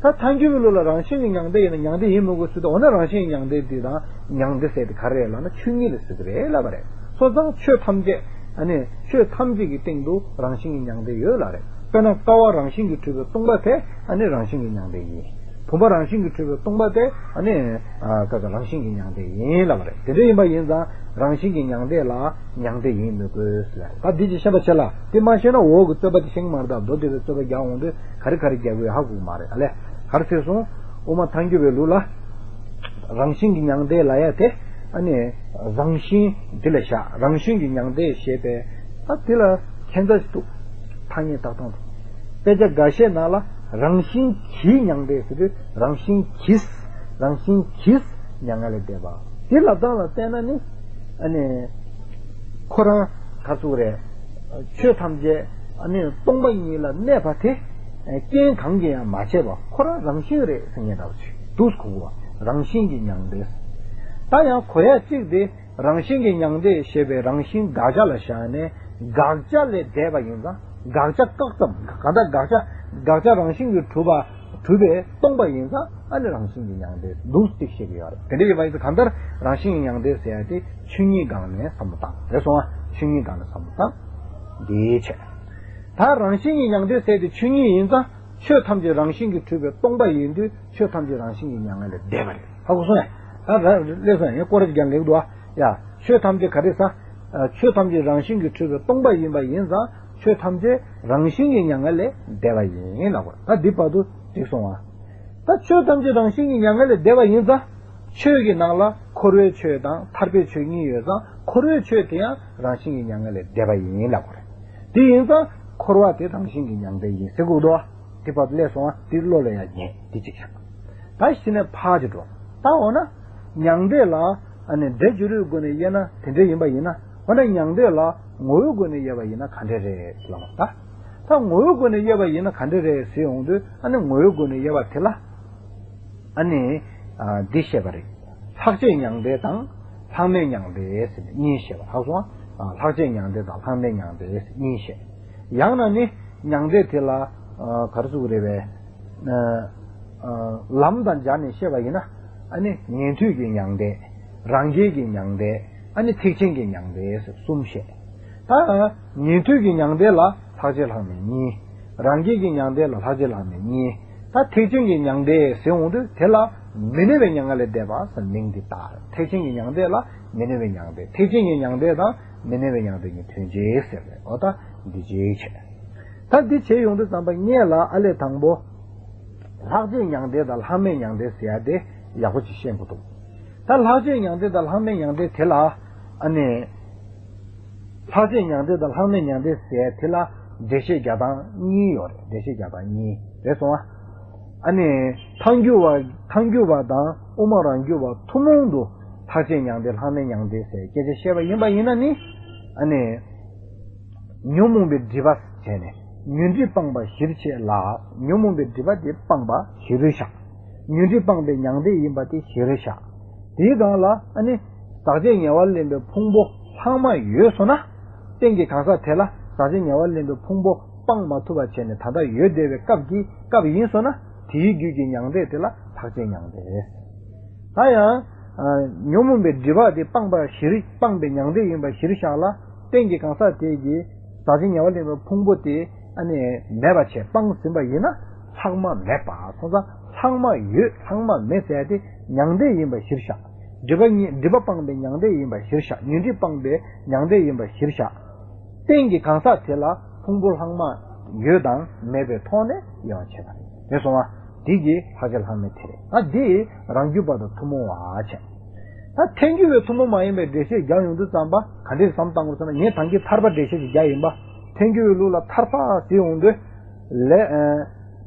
ད་ཐལ་འགྱུར་བའི་ལུགས་ལ་རང་བཞིན་གྱི་མྱང་འདས་ཡིན་ན་མྱང་འདས་ཡིན་མི་དགོས་ཟེར་དུས། འོ་ན་རང་བཞིན་གྱི་མྱང་འདས་འདི་དང་མྱང་འདས་ཟེར་དེ་ག་རེ་རེད་ལབ་ན་ཆོས་ཉིད་ལ་ཟེར་གི་རེད་ལབ་པ་རེད། སོང་ཙང་ཆོས་ཐམས་ཅད། ཨ་ནི་ཆོས་ཐམས་ཅད་ཀྱི་སྟེང་དུ་རང་བཞིན་གྱི་མྱང་འདས་ཡོད་ལབ་རེད། དཔེར་ན་ཀ་བ་རང་བཞིན་གྱིས་གྲུབ་པའི་སྟོང་པ་དེ་ཨ་ནི་རང་བཞིན་གྱི་མྱང་འདས་ཡིན། བུམ་པ་རང་བཞིན་གྱིས་གྲུབ་པའི་སྟོང་པ་དེ་ཨ་ནི་ཨ་ཀ་ཀ་རང་བཞིན་གྱི་མྱང་འདས་ཡིན་ལབ་པ་རེད། དེ་འདྲ་ཡིན་པ་ཡིན་ཙང་རང་བཞིན་གྱི་མྱང་འདས་ལ་མྱང་འདས་ཡིན་མི་དགོས་ལབ་རེད། ད་འདི་ཅིག་ཤེས་པ་བྱས་ལ། དེ་མ་ཤེས་ན་འོག་གི་རྩོད་པ་དེ་ཤེས་ཀྱི་མ་རེད། ད་མདོ་སྡེ་པའི་རྩོད་པ་རྒྱག་འོང་དུས་ག་རེ་ག་རེ་རྒྱག་དགོས་ཧ་གོ་གི་མ་རེད། ཨ་ལས། ག་རེ་ཟེར་སོང་། དབུ་མ་ཐལ་འགྱུར་བའི་ལུགས་ལ། རང་བཞིན་གྱི་མྱང་འདས་ལབ་ཡ་དེ། ཨ་ནི་རང་བཞིན་འདི་ལ་བཞག་རང་བཞིན་གྱི་མྱང་འདས་ཞེས་པའི། ད་འདི་ལ་ཁྱད་མཚར་ཞིག་འདུག་ཐ་སྙད་བཏགས་སྟངས་དེ། དཔེ་ཆ་འགའ་ཤས་ནང་ལ་རང་བཞིན་གྱི་མྱང་འདས་ཟེར་དུས་རང་བཞིན་གྱིས། རང་བཞིན་གྱིས་མྱ་ངན་ལས་འདས་པ། འདི་ལབ་སྟངས་ལ་བལྟས་ན་ནི། ཨ་ནི་ཁོ་རང་ག་ཚོད་རེད། ཆོས་ཐམས་ཅད་ཨ་ནི་སྟོང་པ་ཉིད་ལ་གནས་པ་དེ་རྐྱེན་གང་གིས་ཡང་མ་བྱས་པ་ཁོ་རང་རང་བཞིན་རེད་ཟེར་མཁན་འདྲ་བོ་ཞིག་འདུག་གོ་གི་བ། རང་བཞིན་གྱི་མྱང་འདས། ད་ཡང་གོ་ཡ་གཅིག་དེ་རང་བཞིན་གྱི་མྱང་འདས་ཞེས་པའི་རང་བཞིན་དགག་བྱ་ལ་བཞག་ནས་དགག་བྱ་ལས་འདས་པ་ཡིན་ཙང་དགག་བྱ་བཀག་ཙམ། གང་ལྟར་དགག་བྱ་དགག་བྱ་རང་བཞིན་གྱིས་གྲུབ་པ་གྲུབ་པས་སྟོང་པ་ཡིན་ཙང་ཨ་ནི་རང་བཞིན་གྱི་མྱང་འདས་འདུག་ཅིག་བཤད་ཀྱི་ཡོད་རེད། དེ་འདྲ་ཡིན་པ་ཡིན་ཙང་གང་ལྟར་རང་བཞིན་གྱི་མྱང་འདས་ཟེར་ཡ་དེ་ཆོས་ཉིད་སྒང་ནས་བསམ་བློ་བཏང་རེད་སོང་ཨ། ཆོས་ཉིད་སྒང་ནས་བསམ་བློ་བཏང་། འདིའི་ཆེད། ད་རང་བཞིན་གྱི་མྱང་འདས་ཟེར་དེ་ཆོས་ཉིད་ཡིན་ཙང་ཆོས་ཐམས་ཅད་རང་བཞིན་གྱིས་གྲུབ་པའི་སྟོང་པ་ཡིན་དུས་ཆོས་ཐམས་ཅད་རང་བཞིན་གྱི་མྱ་ངན་ལས་འདས་པ་རེད། ཧ་གོ་སོང་ངས། ད་ར་ལས་སོང་ངས་སྐོར་ར་ཅིག་ཀྱང་ལེགས་འདུག་ཨ། ཡ། ཆོས་ཐམས་ཅད་ག་རེ་ཟ། ཆོས་ཐམས་ཅད་རང་བཞིན་གྱིས་གྲུབ་པའི་སྟོང་པ་ཡིན་པ་ཡིན་ཙང་ཆོས་ཐམས་ཅད་རང་བཞིན་གྱི་མྱ་ངན་ལས་འདས་པ་ཡིན་ལབ་དགོས། ད་འདི་བར་དུ་འགྲིག་སོང་ཨ། ད་ཆོས་ཐམས་ཅད་རང་བཞིན་གྱི་མྱ་ངན་ལས་འདས་པ་ཡིན་ཙང་། ཆོས་ཀྱི་ནང་ལ་འཁོར་བའི་ཆོས་དང་ཐར་པའི་ཆོས་གཉིས་ཡོད་ཙང་འཁོར་བའི་ཆོས་དེ་ཡང་རང་བཞིན་གྱི་མྱ་ངན་ལས་འདས་པ་ཡིན་ལབ་དགོས་རེད། དེ་ཡིན་ཙང་འཁོར་བ་དེ་རང་བཞིན་གྱི་མྱང་འདས་ཡིན་ཟེར་དགོས་འདུག་ཨ། དེ་བར་དུ་ལས་སོང་ཨ། དེ་བློ་ལ་ཡང་ཉན་དེ་གཅིག་བྱས། ད་གཞི་ནས་ཕར་ཅིག་འགྲོ། ད་འོ་ན། མྱང་འདས་ལ། ཨ་ནི་སྒྲ་སྦྱོར་རིག་སྒོ་ནས་དབྱེ་ན་དེ་འདྲ་ཡིན་པ་ཡིན་ན། འོ་ན་མྱང་འདས་ལ་ངོ་བོའི་སྒོ་ནས་དབྱེ་བ་ཡིན་ན་ག་འདྲ་རེད་ལབ་པ་ད། ད་ངོ་བོའི་སྒོ་ནས་དབྱེ་བ་ཡིན་ན་ག་འདྲ་རེད་ཟེར་ཡོང་དུས་ཨ་ནི་ངོ་བོའི་སྒོ་ནས་དབྱེ་བ་དེ་ལ། ཨ་ནི། འདི་བཤད་པ་རེད། ལྷག་བཅས་མྱང་འདས་དང་ལྷག་མེད་མྱང་འདས་ཟེར་ནས་གཉིས་བཤད་པ། ཧ་གོ་སོང་ཨ། ལྷག་བཅས་མྱང་འདས་དང་ལྷག་མེད་མྱང་འདས་ཟེར་གཉིས་བཤད། ཡང་ན་ནི་མྱང་འདས་དེ་ལ་ག་རེ་ཟེར་དགོས་རེད་པས། ལམ་དང་སྦྱར་ནས་བཤད་པ་ཡིན་ན། ཨ་ནི་ཉན་ཐོས་ཀྱི་མྱང་འདས། རང་རྒྱལ་གྱི་མྱང་འདས། ཨ་ནི་ཐེག་ཆེན་གྱི་མྱང་འདས་ཟེར་གསུམ་བཤད། ད་ཉན་ཐོས་ཀྱི་མྱང་འདས་ལ་ལྷག་བཅས་ལྷག་མེད་གཉིས། རང་རྒྱལ་གྱི་མྱང་འདས་ལ་ལྷག་བཅས་ལྷག་མེད་གཉིས། ད་ཐེག་ཆེན་གྱི་མྱང་འདས་ཟེར་འོང་དུས་དེ་ལ་མི་གནས་པའི་མྱ་ངན་ལས་འདས་པ་ཟེར་མིང་འདི་བཏགས། ཐེག་ཆེན་གྱི་མྱང་འདས་ལ་མི་གནས་པའི་མྱང་འདས། ཐེག་ཆེན་གྱི་མྱང་འདས་དང་མི་གནས་པའི་མྱང་འདས་གཉིས་དོན་གཅིག་ཟེར་བས། འོ་ད་འདི་གཅིག་བྱས། ད་འདི་བྱས་ཡོང་དུས་ཙམ་པ་སྔོན་ལ་ཨ་ལས་དང་པོ། ལྷག་བཅས་མྱང་འདས་དང་ལྷག་མེད་མྱང་འདས་ཟེར་ཡ་དེ་ཡག་པོ་ཅིག་ཤེས་དགོས་འདུག་ད་ལྷག་བཅས་མྱང་འདས་དང་ལྷག་མེད་མྱང་འདས་དེ་ལ། ཨ་ནི། ལྷག་བཅས་མྱང་འདས་དང་ལྷག་མེད་མྱང་འདས་ཟེར་དེ་ལ་འགྲེལ་བཤད་རྒྱག་སྟངས་གཉིས་ཡོད་རེད། འགྲེལ་བཤད་རྒྱག་སྟངས་གཉིས་རེད་སོང་ཨ། ཨ་ནི། ཐལ་འགྱུར་བ། ཐལ་འགྱུར་བ་དང་དབུ་མ་རང་རྒྱུད་པ་ཐུན་མོང་དུ་ལྷག་བཅས་མྱང་འདས་ལྷག་མེད་མྱང་འདས་ཟེར་སྐད་ཆ་བཤད་པ་ཡིན་པ་ཡིན་ན་ནི། ཨ་ནི། ཉོན་མོངས་པའི་སྒྲིབ་པ་བྱས་ནས་ཉོན་སྒྲིབ་སྤངས་པ་གཞིར་བྱས་ལ། ཉོན་མོངས་པའི་སྒྲིབ་པ་དེ་སྤངས་པ་གཞིར་བཞག་ཉོན་སྒྲིབ་སྤངས་པའི་མྱང་འདས་ཡིན་པ་དེ་གཞིར་བཞག་དེའི་སྒང་ལ་ཨ་ནི། ཟག་བཅས་ཉེ་བར་ལེན་པའི་ཕུང་པོ་ལྷག་མ་ཡོད་སོང་ན། རྟེན་གྱི་གང་ཟག་དེ་ལ་ཟག་བཅས་ཉེ་བར་ལེན་པའི་ཕུང་པོ་སྤང་མ་ཐུབ་པ་བྱས་ནས་ད་ལྟ་ཡོད་བསྡད་པའི་སྐབས་ཀྱི་སྐབས་ཡིན་སོང་ན། དེའི་རྒྱུད་ཀྱི་མྱང་འདས་དེ་ལ་ལྷག་བཅས་མྱང་འདས། ད་ཡང་། ཉོན་མོངས་པའི་སྒྲིབ་པ་དེ་སྤངས་པ་གཞིར་སྤངས་པའི་མྱང་འདས་ཡིན་པ་གཞིར་བཞག་ལ། རྟེན་གྱི་གང་ཟག་དེ་གིས་ཟག་བཅས་ཉེ་བར་ལེན་པའི་ཕུང་པོ་དེ་ཨ་ནི་མེད་པ་བྱས་སྤངས་ཟིན་པ་ཡིན་ན། ལྷག་མ་མེད་པ་སོང་ཙང་ལྷག་མ་ཡོད་ལྷག་མ་མེད་ཟེར་ཡ་དེ་མྱང་འདས་ཡིན་པ་གཞིར་བཞག་སྒྲིབ་པ་ཉེ་སྒྲིབ་པ་སྤངས་པའི་མྱང་འདས་ཡིན་པ་གཞིར་བཞག་ཉོན་སྒྲིབ་སྤངས་པའི་མྱང་འདས་ཡིན་པ་གཞིར་བཞག་རྟེན་གྱི་གང་ཟག་དེ་ལ་ཕུང་པོ་ལྷག་མ་ཡོད་དང་མེད་པའི་ཐོག་ནས་དབྱེ་བ་ཕྱེ་བ་རེད། རེད་སོང་ཨ། འདི་གི་ལྷག་བཅས་ལྷག་མེད་དེ་རེད། ཨ་འདི་རང་རྒྱུད་པ་དང་ཐུན་མོང་བ་བྱས། ད་ཐལ་འགྱུར་བའི་ཐུན་མོང་མ་ཡིན་པའི་འགྲེལ་བཤད་རྒྱག་ཡོང་དུས་ཙམ་པ་ག་འདྲས་བསམ་བཏང་དགོས་ཟེར་ན། ངས་ད་གིན་ཐར་པ་འགྲེལ་བཤད་ཅིག་རྒྱག་ཡིན་པ། ཐལ་འགྱུར་བའི་ལུགས་ལ་ཐར་པ་ཟེར་ཡོང་དུས། ལས།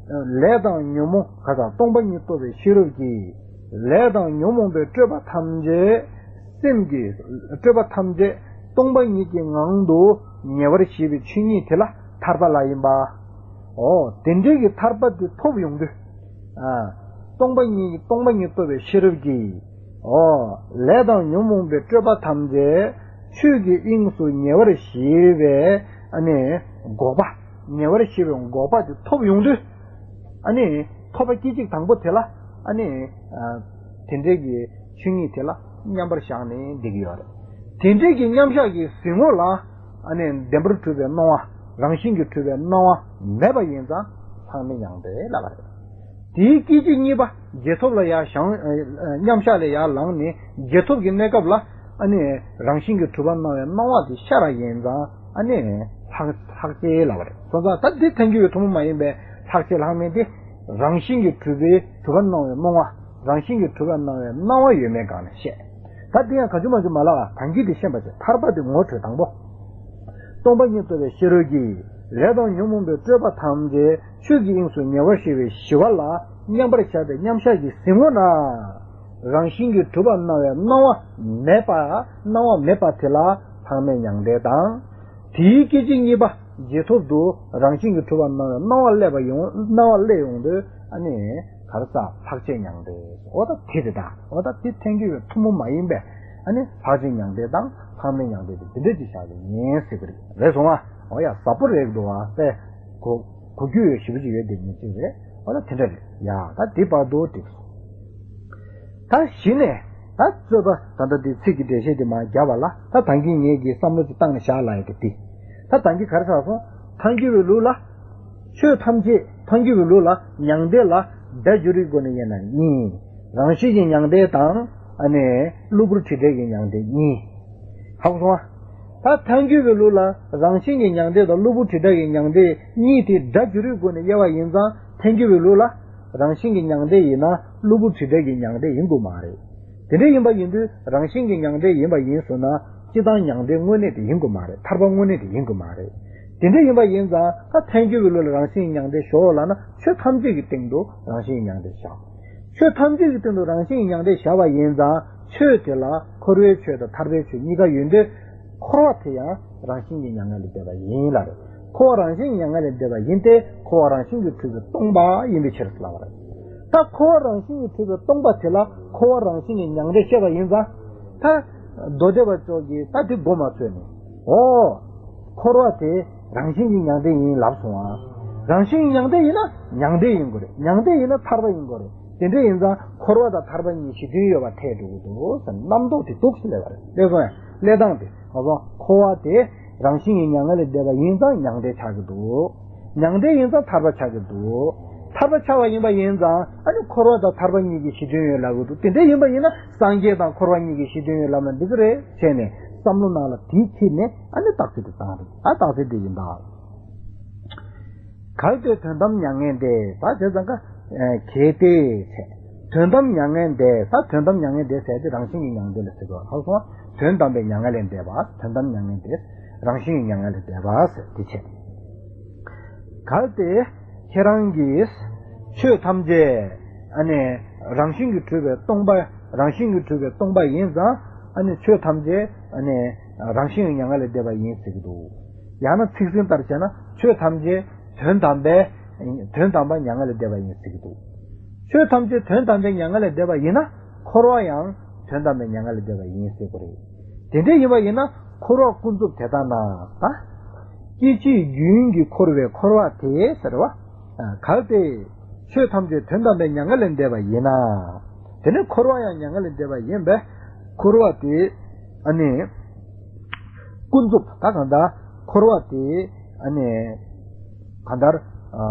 ལས་དང་ཉོན་མོངས་ག་དང་སྟོང་པ་ཉིད་རྟོགས་པའི་ཤེས་རབ་ཀྱིས། ལས་དང་ཉོན་མོངས་པའི་སྤྲོས་པ་ཐམས་ཅད། སེམས་ཀྱི་སྤྲོས་པ་ཐམས་ཅད་སྟོང་པ་ཉིད་ཀྱི་ངང་དུ་ཉེ་བར་ཞི་བའི་ཆོས་ཉིད་དེ་ལ་ཐར་པ་ལབ་ཡིན་པ། འོ། དེ་འདྲའི་གི་ཐར་པ་དེ་ཐོབ་ཡོང་དུས། ཨ། སྟོང་པ་ཉིད་སྟོང་པ་ཉིད་རྟོགས་པའི་ཤེས་རབ་ཀྱིས། འོ། ལས་དང་ཉོན་མོངས་པའི་སྤྲོས་པ་ཐམས་ཅད་ཆོས་ཀྱི་དབྱིངས་སུ་ཉེ་བར་ཞི་བའི་ཨ་ནི་འགོག་པ། ཉེ་བར་ཞི་བའི་འགོག་པ་དེ་ཐོབ་ཡོང་དུས། ཨ་ནི་ཐོབ་པ་སྐད་ཅིག་དང་པོ་དེ་ལ་ཨ་ནི་ཨ། དེ་འདྲའི་གི་ཆོས་ཉིད་དེ་ལ་མཉམ་པར་བཞག་ནས་བསྡད་ཀྱི་ཡོད་རེད། དེ་འདྲའི་གི་མཉམ་བཞག་གི་གཟིགས་ངོ་ལ་ཨ་ནི་བདེན་པར་གྲུབ་པའི་སྣང་བ། རང་བཞིན་གྱིས་གྲུབ་པའི་སྣང་བ་མེད་པ་ཡིན་ཙང་ལྷག་མེད་མྱང་འདས་ལབ་པ་རེད། དེའི་སྐད་ཅིག་གཉིས་པ་རྗེས་ཐོབ་ལ་ཡར་བཞེངས། མཉམ་བཞག་ལས་ཡར་ལངས་ནས་རྗེས་ཐོབ་ཀྱི་གནས་སྐབས་ལ་ཨ་ནི་རང་བཞིན་གྱིས་གྲུབ་པ་སྣང་བའི་སྣང་བ་དེ་ཤར་བ་ཡིན་ཙང་ཨ་ནི་ལྷག་ལྷག་བཅས་ལབ་པ་རེད། སོང་ཙང་ད་འདི་ཐལ་འགྱུར་བའི་ཐུན་མོང་མ་ཡིན་པའི་ལྷག་བཅས་ལྷག་མེད་དེ། རང་བཞིན་གྱིས་གྲུབ་པའི་གྲུབ་པ་སྣང་བའི་སྣང་བ། རང་བཞིན་གྱིས་གྲུབ་པ་སྣང་བའི་སྣང་བ་ཡོད་མེད་སྒང་ནས་བཤད། ད་འདི་ཡང་གང་བྱུང་མང་བྱུང་མ་ལབ་པ། ད་གིན་འདི་ཤེས་པ་བྱས། ཐར་པ་དེ་ངོ་འཕྲོད་དང་པོ། སྟོང་པ་ཉིད་རྟོགས་པའི་ཤེས་རབ་ཀྱིས། ལས་དང་ཉོན་མོངས་པའི་སྤྲོས་པ་ཐམས་ཅད་ཆོས་ཀྱི་དབྱིངས་སུ་ཉེ་བར་ཞི་བའི་ཞི་བ་ལ་མཉམ་པར་བཞག་པའི་མཉམ་བཞག་གི་གཟིགས་ངོ་ན། རང་བཞིན་གྱིས་གྲུབ་པ་སྣང་བའི་སྣང་བ་མེད་པ། སྣང་བ་མེད་པ་དེ་ལ་ལྷག་མེད་མྱང་འདས་དང་། དེའི་སྐད་ཅིག་གཉིས་པ་རྗེས་ཐོབ་ཏུ་རང་བཞིན་གྱིས་གྲུབ་པ་སྣང་བའི་སྣང་བ་སླེབས་པ་ཡོང་། སྣང་བ་སླེབས་ཡོང་དུས་ཨ་ནི་ག་རེ་ཟ། ལྷག་བཅས་མྱང་འདས། འོ་ད་དེ་རེད་ད། འོ་ད་དེ་ཐལ་འགྱུར་བའི་ཐུན་མོང་མ་ཡིན་པའི་ཨ་ནི་ལྷག་བཅས་མྱང་འདས་དང་ལྷག་མེད་མྱང་འདས་དེ་འདི་འདྲ་ཅིག་བཞག་གི་ཡིན་ཟེར་གི་རེད། རེད་སོང་ཨ། འོ་ཡ། ཟབ་པོ་རེད་འདུག་ཨ། དཔེ་གོ་གོ་རྒྱུ་ཡོད་ཞེ་པོ་ཅིག་ཡོད། དེ་ཉིད་ཅིག་རེད། འོ་ད་དེ་འདྲ་རེད། ཡ། ད་འདི་བར་དུ་འགྲིག་སོང་། ད་གཞི་ནས་ད་རྩོད་པ་ད་ལྟ་འདི་ཚིག་གི་འགྲེལ་བཤད་འདི་མར་བརྒྱབ་པ་ལ། ད་ད་གིན་ངེད་ཀྱིས་བསམ་བློ་ཅིག་བཏང་ནས་བཞག་ལབ་ཡ་དེ་འདི། ད་ད་གིན་ག་རེ་ཆགས་སོང་། ཐལ་འགྱུར་བའི་ལུགས་ལ། ཆོས་ཐམས་ཅད། ཐལ་འགྱུར་བའི་ལུགས་ལ་མྱང་འདས་ལ་སྒྲ་སྦྱོར་བའི་སྒོ་ནས་དབྱེ་ན་གཉིས། རང་བཞིན་གྱི་མྱང་འདས་དང་། ཨ་ནི་གློ་བུར་དྲི་བྲལ་གྱི་མྱང་འདས་གཉིས། ཧ་གོ་སོང་ཨ། ད་ཐལ་འགྱུར་བའི་ལུགས་ལ་རང་བཞིན་གྱི་མྱང་འདས་དང་གློ་བུར་དྲི་བྲལ་གྱི་མྱང་འདས་གཉིས་དེ་སྒྲ་སྦྱོར་བའི་སྒོ་ནས་དབྱེ་བ་ཡིན་ཙང་། ཐལ་འགྱུར་བའི་ལུགས་ལ་རང་བཞིན་གྱི་མྱང་འདས་ཡིན་ན་གློ་བུར་དྲི་བྲལ་གྱི་མྱང་འདས་ཡིན་དགོས་མ་རེད། དེ་འདྲ་ཡིན་པ་ཡིན་དུས་རང་བཞིན་གྱི་མྱང་འདས་ཡིན་པ་ཡིན་ཟེར་ན། སྤྱིར་བཏང་མྱང་འདས་དངོས་གནས་དེ་ཡིན་དགོས་མ་རེད། ཐར་པ་དངོས་གནས་དེ་ཡིན་དགོས་མ་རེད། དེ་འདྲ་ཡིན་པ་ཡིན་ཙང་ད་ཐལ་འགྱུར་བའི་ལུགས་ལ་རང་བཞིན་གྱི་མྱང་འདས་ཞོག་ལབ་ན། ཆོས་ཐམས་ཅད་ཀྱི་སྟེང་དུ་རང་བཞིན་གྱི་མྱང་འདས་བཞག་ཆོས་ཐམས་ཅད་ཀྱི་སྟེང་དུ་རང་བཞིན་གྱི་མྱང་འདས་བཞག་པ་ཡིན་ཙང་། ཆོས་དེ་ལ་འཁོར་བའི་ཆོས་དང་ཐར་པའི་ཆོས་གཉིས་ཀ་ཡོད་དུས། འཁོར་བ་དེ་ཡང་རང་བཞིན་གྱི་མྱ་ངན་ལས་འདས་པ་ཡིན་ལ་རེད། འཁོར་བ་རང་བཞིན་གྱི་མྱ་ངན་ལས་འདས་པ་ཡིན་ཏེ། འཁོར་བ་རང་བཞིན་གྱིས་གྲུབ་པའི་སྟོང་པ་ཡིན་པའི་ཕྱིར་ལབ་པ་རེད། ད་ ད་འཁོར་བ་རང་བཞིན་གྱིས་གྲུབ་པའི་སྟོང་པ་དེ་ལ་འཁོར་བ་རང་བཞིན་གྱིས་མྱང་འདས་བཤད་པ་ཡིན་ཙང་། ད་མདོ་སྡེ་པ་ཚོ་གིས་ད་དེ་མགོ་མ་ཚོས་ནས། འོ། འཁོར་བ་དེ་རང་བཞིན་གྱིས་མྱང་འདས་ཡིན་ལབ་སོང་ཨ། རང་བཞིན་གྱིས་མྱང་འདས་ཡིན་ན་མྱང་འདས་ཡིན་དགོས་རེད། མྱང་འདས་ཡིན་ན་ཐར་པ་ཡིན་དགོས་རེད། དེ་འདྲ་ཡིན་ཙང་འཁོར་བ་དང་ཐར་པ་གཉིས་གཞི་མཐུན་ཡོད་པ་འཐད་འགྲོ་གི་འདུག་ཟེར། རྣམ་རྟོག་དེ་འདུག་ཟེར་ལབ་པ་རེད། ལེགས་སོང་ཡ། ལས་སྟངས་དེ་ང་ཚོ་འཁོར་བ་དེ་རང་བཞིན་གྱིས་མྱ་ངན་ལས་འདས་པ་ཡིན་ཙང་མྱང་འདས་ཆགས་ཀྱི་འདུག་མྱང་འདས་ཡིན་ཙང་ཐར་པ་ཆགས་ཀྱི་འདུག་ཐར་པ་ཆགས་པ་ཡིན་པ་ཡིན་ཙང་ཨ་ནི་འཁོར་བ་དང་ཐར་པ་གཉིས་ཀྱི་གཞི་མཐུན་ཡོད་ལབ་ཀྱི་འདུག་དེ་འདྲ་ཡིན་པ་ཡིན་ན་སངས་རྒྱས་དང་འཁོར་བ་གཉིས་ཀྱི་གཞི་མཐུན་ཡོད་ལབ་ན་འགྲིག་གི་རེད་བྱས་ནས་བསམ་བློ་ནང་ལ་དེའི་ཕྱིར་ནས་ཨ་ནི་རྟགས་ཚིག་དེ་བཏང་རེད། ཨ་རྟགས་ཚིག་དེ་ཡིན་ད། གལ་ཏེ་དོན་དམ་མྱ་ངན་འདས། ད་བྱས་ཙང་ཀ་གལ་ཏེ་བྱས། དོན་དམ་མྱ་ངན་འདས། ད་དོན་དམ་མྱ་ངན་འདས་ཟེར་དེ་རང་བཞིན་གྱིས་མྱང་འདས་ལ་ཟེར་བ་ལྷག་སོང་། དོན་དམ་པའི་མྱ་ངན་ལས་འདས་པ། དོན་དམ་མྱ་ངན་འདས། རང་བཞིན་གྱིས་མྱ་ངན་ལས་འདས་པ་ཟེར་དེ་བྱས། གལ་ཏེ་ཁྱེད་རང་གིས་ཆོས་ཐམས་ཅད་ཨ་ནི་རང་བཞིན་གྱིས་གྲུབ་པའི་སྟོང་པ། རང་བཞིན་གྱིས་གྲུབ་པའི་སྟོང་པ་ཡིན་ཙང་ཨ་ནི་ཆོས་ཐམས་ཅད་ཨ་ནི་རང་བཞིན་གྱིས་མྱ་ངན་ལས་འདས་པ་ཡིན་ཟེར་གྱི་འདུག་ཡང་ན་ཚིག་ཟིན་ལྟར་བྱས་ན་ཆོས་ཐམས་ཅད་དོན་དམ་པའི་དོན་དམ་པ་མྱ་ངན་ལས་འདས་པ་ཡིན་ཟེར་གྱི་འདུག་ཆོས་ཐམས་ཅད་དོན་དམ་པའི་མྱ་ངན་ལས་འདས་པ་ཡིན་ན་འཁོར་བ་ཡང་དོན་དམ་པའི་མྱ་ངན་ལས་འདས་པ་ཡིན་ཟེར་དགོས་རེད། དེ་འདྲ་ཡིན་པ་ཡིན་ན་འཁོར་བ་ཀུན་རྫོབ་དེ་ལྟ་ན་ད། སྐྱེ་འཆི་རྒྱུན་གྱིས་འཁོར་བའི་འཁོར་བ་དེ་ཟེར་བ། གལ་ཏེ་ཆོས་ཐམས་ཅད་དོན་དམ་པའི་མྱ་ངན་ལས་འདས་པ་ཡིན་ན། དེ་ནི་འཁོར་བ་ཡང་མྱ་ངན་ལས་འདས་པ་ཡིན་པས་འཁོར་བ་དེ་ཨ་ནི། ཀུན་རྫོབ་ད་གང་ལྟར་འཁོར་བ་དེ་ཨ་ནི་གང་ལྟར་ཨ་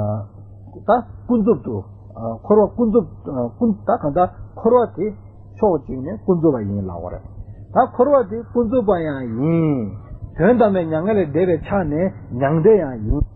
ད་ཀུན་རྫོབ་ཏུ་ཨ་འཁོར་བ་ཀུན་རྫོབ་ཨ་ཀུན་ད་གང་ལྟར་འཁོར་བ་དེ་ཕྱོགས་གཅིག་ནས་ཀུན་རྫོབ་པ་ཡིན་ལབ་པ་རེད། ད་འཁོར་བ་དེ་ཀུན་རྫོབ་པ་ཡང་ཡིན། དོན་དམ་པའི་མྱ་ངན་ལས་འདས་པའི་ཆ་ནས་མྱང་འདས་ཡང་ཡིན།